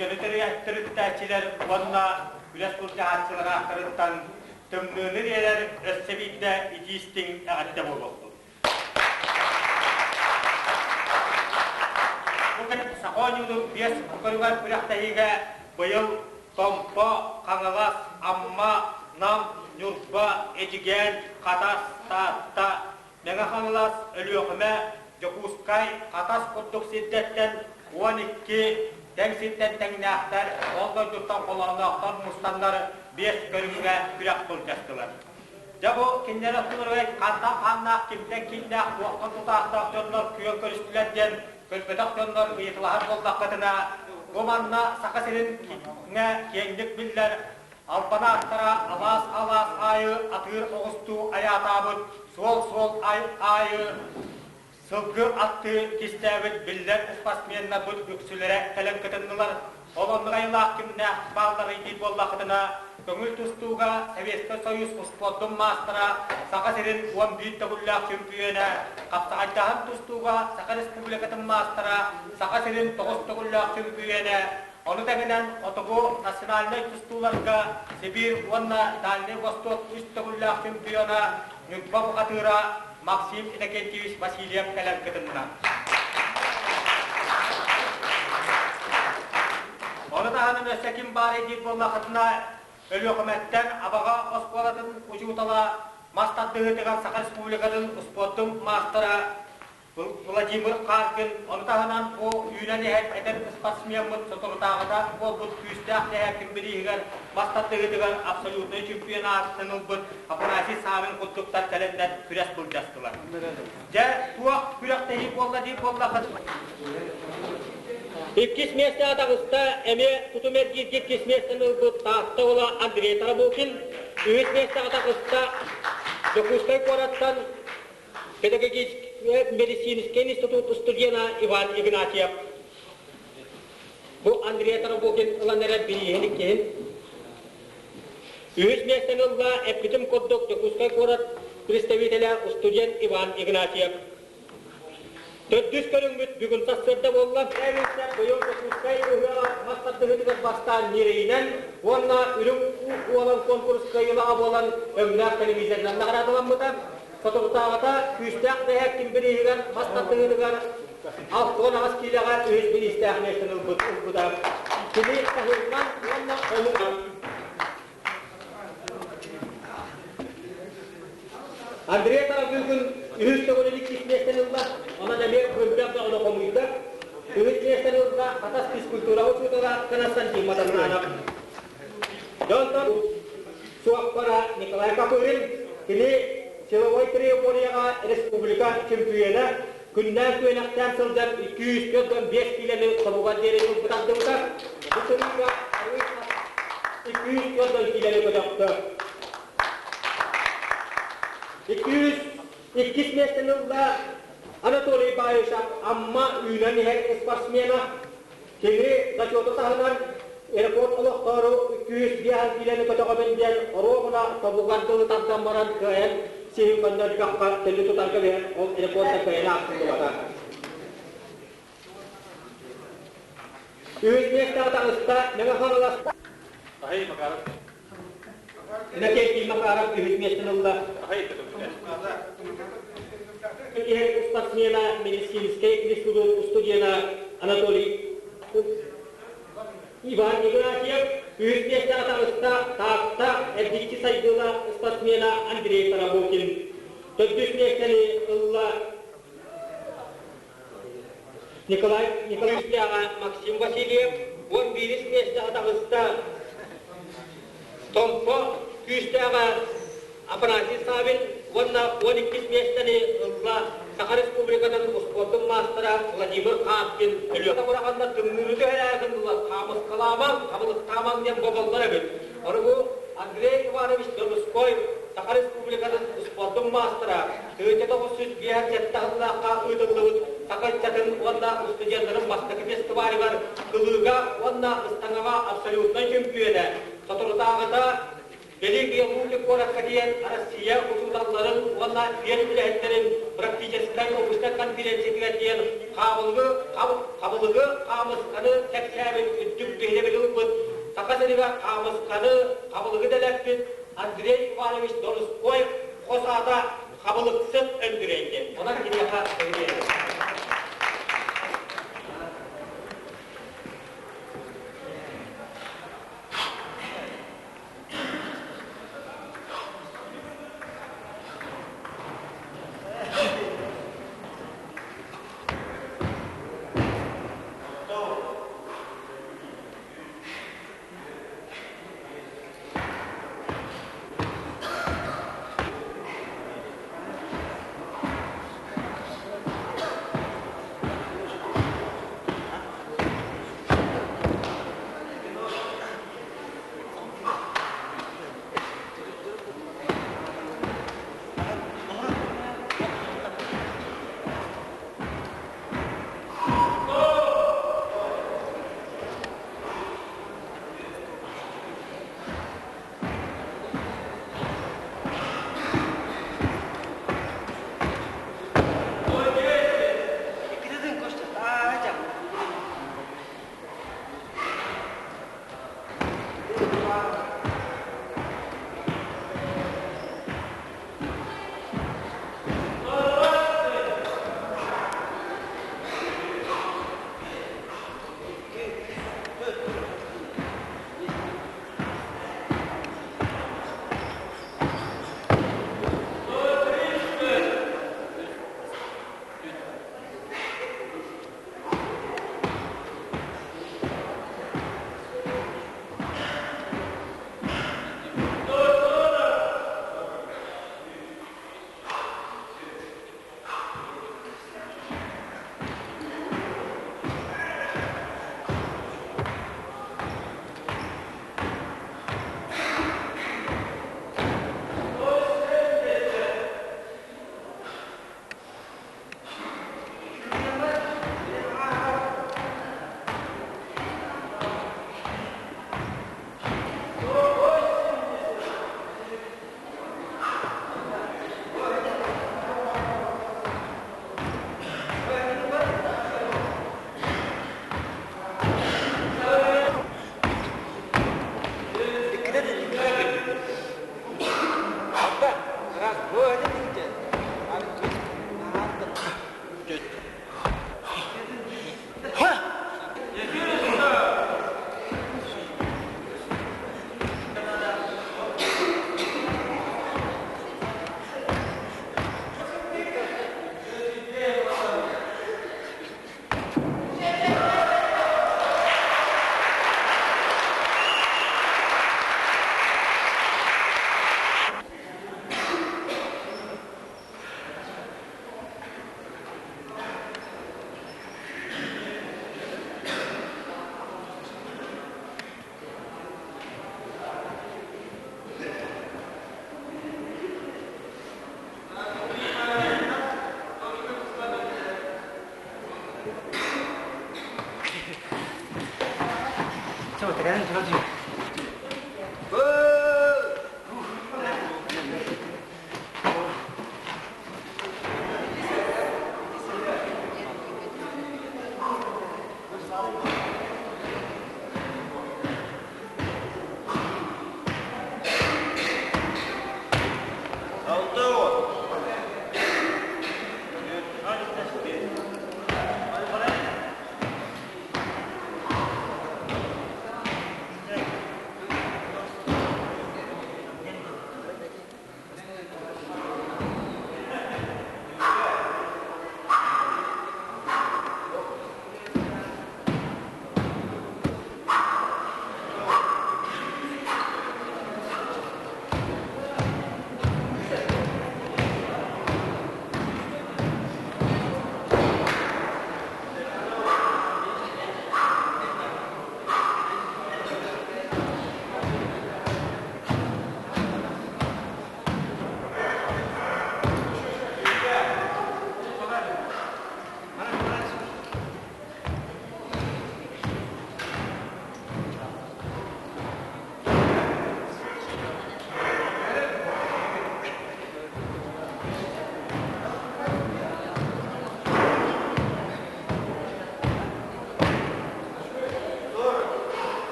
Түһүлгэни төрүттээччилэр уонна күрэс былдьаһааччылар ааттарыттан тымныыны биэрэр өссө биирдэ итии-истиҥ эҕэрдэ буолуохтун. Бу күн саха оонньуутун биэс көрүҥэр күрэхтэһиигэ быйыл Томпо, Хаҥалас, Амма, Нам, Ньурба, Эдьигээн, Хатас, Таатта, Мэҥэ Хаҥалас, Өлүөхүмэ, Дьокуускай, Хатас курдук сирдэртэн 12 тэҥ сиртэн тэҥнээхтэр, ол дойдуттан холоонноохтор мустаннар биэс көрүҥҥэ күрэх былдьастылар. Дьэ бу кинилэр аттыларыгар хантан хааннаах, кимтэн кииннээх, туохтан тутаахтаах дьоннор күөн көрүстүлэр диэн көрбөтөх дьоннор ыйыталаһар буоллаххытына, бу манна Саха сирин киэҥник биллэр Албан ааттара алаас-алаас аайы атыыр оҕустуу айаатаабыт, суол-суол аайы сылгы аттыы кистээбит биллэр спортсменнарбыт үксүлэрэ кэлэн кытыннылар. Ол оннук айылаах кимнээх баалларый диир буоллаххытына, көҥүл тустууга Советскай Союз успуордун маастара, Саха сирин 11 төгүллээх чөмпүйүөнэ, хапсаҕайдаһан тустууга Саха Республикатын маастара, Саха сирин 9 төгүллээх чөмпүйүөнэ, Ону тэҥинэн хотугу национальнай тустууларга Сибиир уонна Дальнай Восток үс төгүллээх чемпиона Ньурба бухатыыра Максим Иннокентьевич Васильев кэлэн кытынна. Ону таһынан өссө ким баарый диир буоллахытына, Өлүөхүмэттэн Абаҕа оскуолатын учуутала, мас тардыһыытыгар Саха Республикатын успуордун маастара Владимир Харкин ону таһынан бу үүнэн иһэр эдэр спортсмеммыт соторутааҕыта буолбут күүстээх дэһээккин бирииһигэр мас тардыһыытыгар абсолютнай чемпионатын ылбыт Афанасий Савин курдуктар кэлэннэр күрэс былдьастылар. Дьэ, туох күрэхтэһии буолла диир буоллаххыт? Иккис миэстэҕэ таҕыста эмиэ тутум эргииргэ иккис миэстэни ылбыт Таатта уола Андрей Тарабукин. Үһүс миэстэҕэ таҕыста Дьокуускай куораттан Педагогическай медицинскэй институт студена Иван Игнатьев. Бу Андрей Тарабукин ылан эрэр бирииһин иккиһин. Үһүс миэстэни ылла эппитим курдук Дьокуускай куорат представителэ студент Иван Игнатьев. Төрдүс көрүҥмүт бүгүн сарсыарда буолла. Эбиттэр быйыл Дьокуускай ыһыаҕа мас тардыһыытыгар бастаан ньирэйинэн уонна үрүҥ уолан конкурс кыайыылааҕа буолан өҥнөөх телевизорынан наҕараадаламмыта. Соторутааҕыта күүстээх дэһээккин бирииһигэр мас тардыһыытыгар 68 киилэҕэ үһүс бириистээх миэстэни ылбыт ылбыта. Кини таһымынан уонна омук Андрей Тарабыыкын үһүс төгүлүн иккис миэстэни ылла, онон эмиэ кырдьах бөҕөнү хомуйда. Үһүс миэстэни ылла Хатас физкультура учуутала Константин Матаннанов. Дьонтон суоппара Николай Копырин, кини силовой требованияҕа республика чемпиона, күннээн күөнэхтээн сылдьан 245 киилэни тобугар диэри ылбыт ардыбыта. Бу сырыыга 240 киилэни көтөхтө. 202 миэстэни ылла Анатолий Баишев Амма үүнэн иһэр спортсмена. Кини зачету таһынан рекорд олохтоору 205 киилэни көтөҕөбүн диэн оруобуна тобугар дылы тардан баран кыайан сиһин көннөрбөххө төлү тутарга биһэн ол рекорда кыайан аахсыллыбата. Үһүс миэстэҕэ таҕыста Мэҥэ Хаҥалас Ахай Макаров. Иннокентий Макаров үһүс миэстэни ылла. Ахай Иһэр спортсмена медицинскэй институт студена Анатолий Иван Игнатьев үһүс миэстэҕэ таҕыста Таатта эргиччи сайдыылаах спортсмена Андрей Тарабукин. Төрдүс миэстэни ылла Николай Николаевич Максим Васильев 11 миэстэҕэ таҕыста. Томпо күүстээҕэ Афанасий Савин уонна 12 миэстэни ылла Саха Республикатын успуордун маастара Владимир Хаапкин Өлүөхэ быраҕанна тымныыны түһэрээхин ыла хаамыскалаамаҥ, хабылыктаамаҥ диэн боболлор эбит. Ону бу Андрей Иванович Донской Саха Республикатын успуордун маастара 1957 сыллаахха ыытыллыбыт саха ыччатын уонна устудьуоннарын бастакы фестивалыгар кылыыга уонна ыстаҥаҕа абсолютнай чөмпүйүөнэ, соторутааҕыта Великие Луки куоракка тиийэн Россия учууталларын уонна үөрэх үлэһиттэрин практическай научнай конференциятыгар диэн хаабылыгы хабылыгы хаамысканы кэпсээбит үрдүк биһирэбили ылбыт Саха сиригэр хаамысканы хабылыгы дэлэппит Андрей Иванович Донской хос аата Хабылыксыт Өндүрэй диэн. Онон киниэхэ биэрэбин.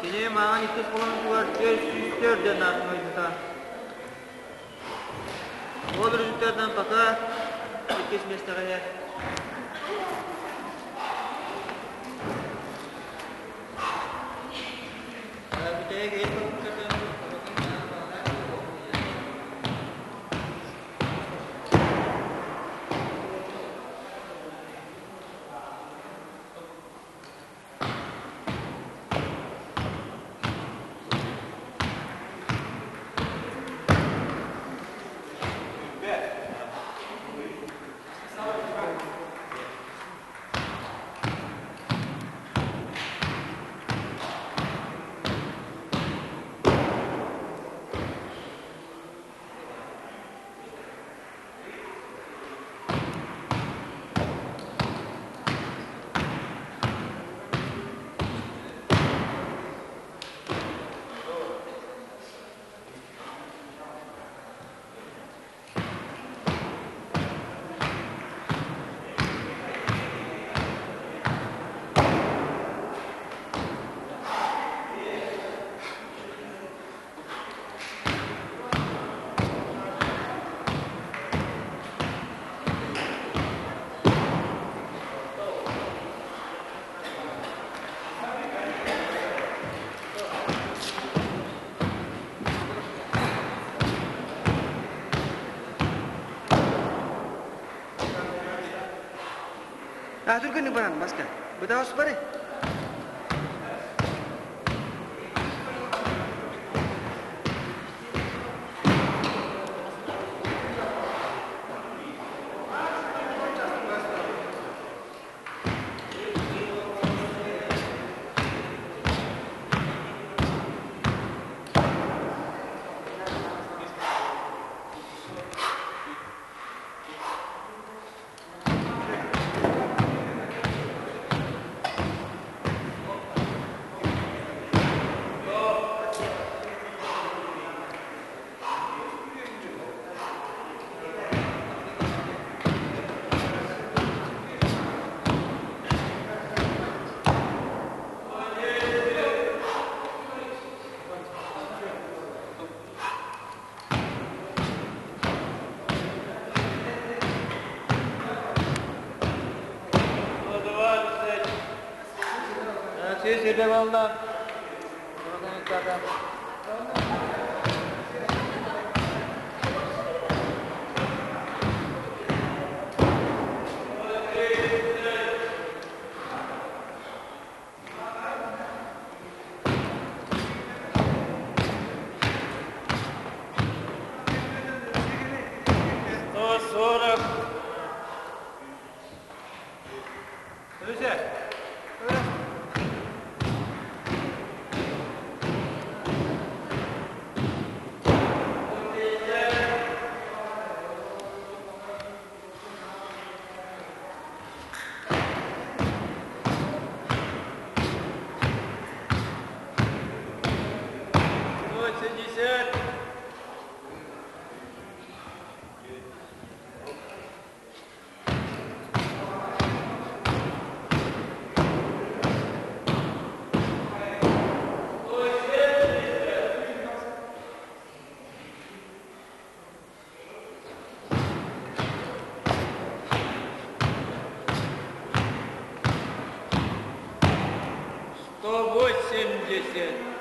Кини маған иккис холонутугар 404 диэн аатымайбыта. Ол результатынан пока иккис миэстэҕэ иһэр. Бүтэһик Түргэнник баран баска. Бытаҕас бары. Сүүс буолла. Сорок. 180.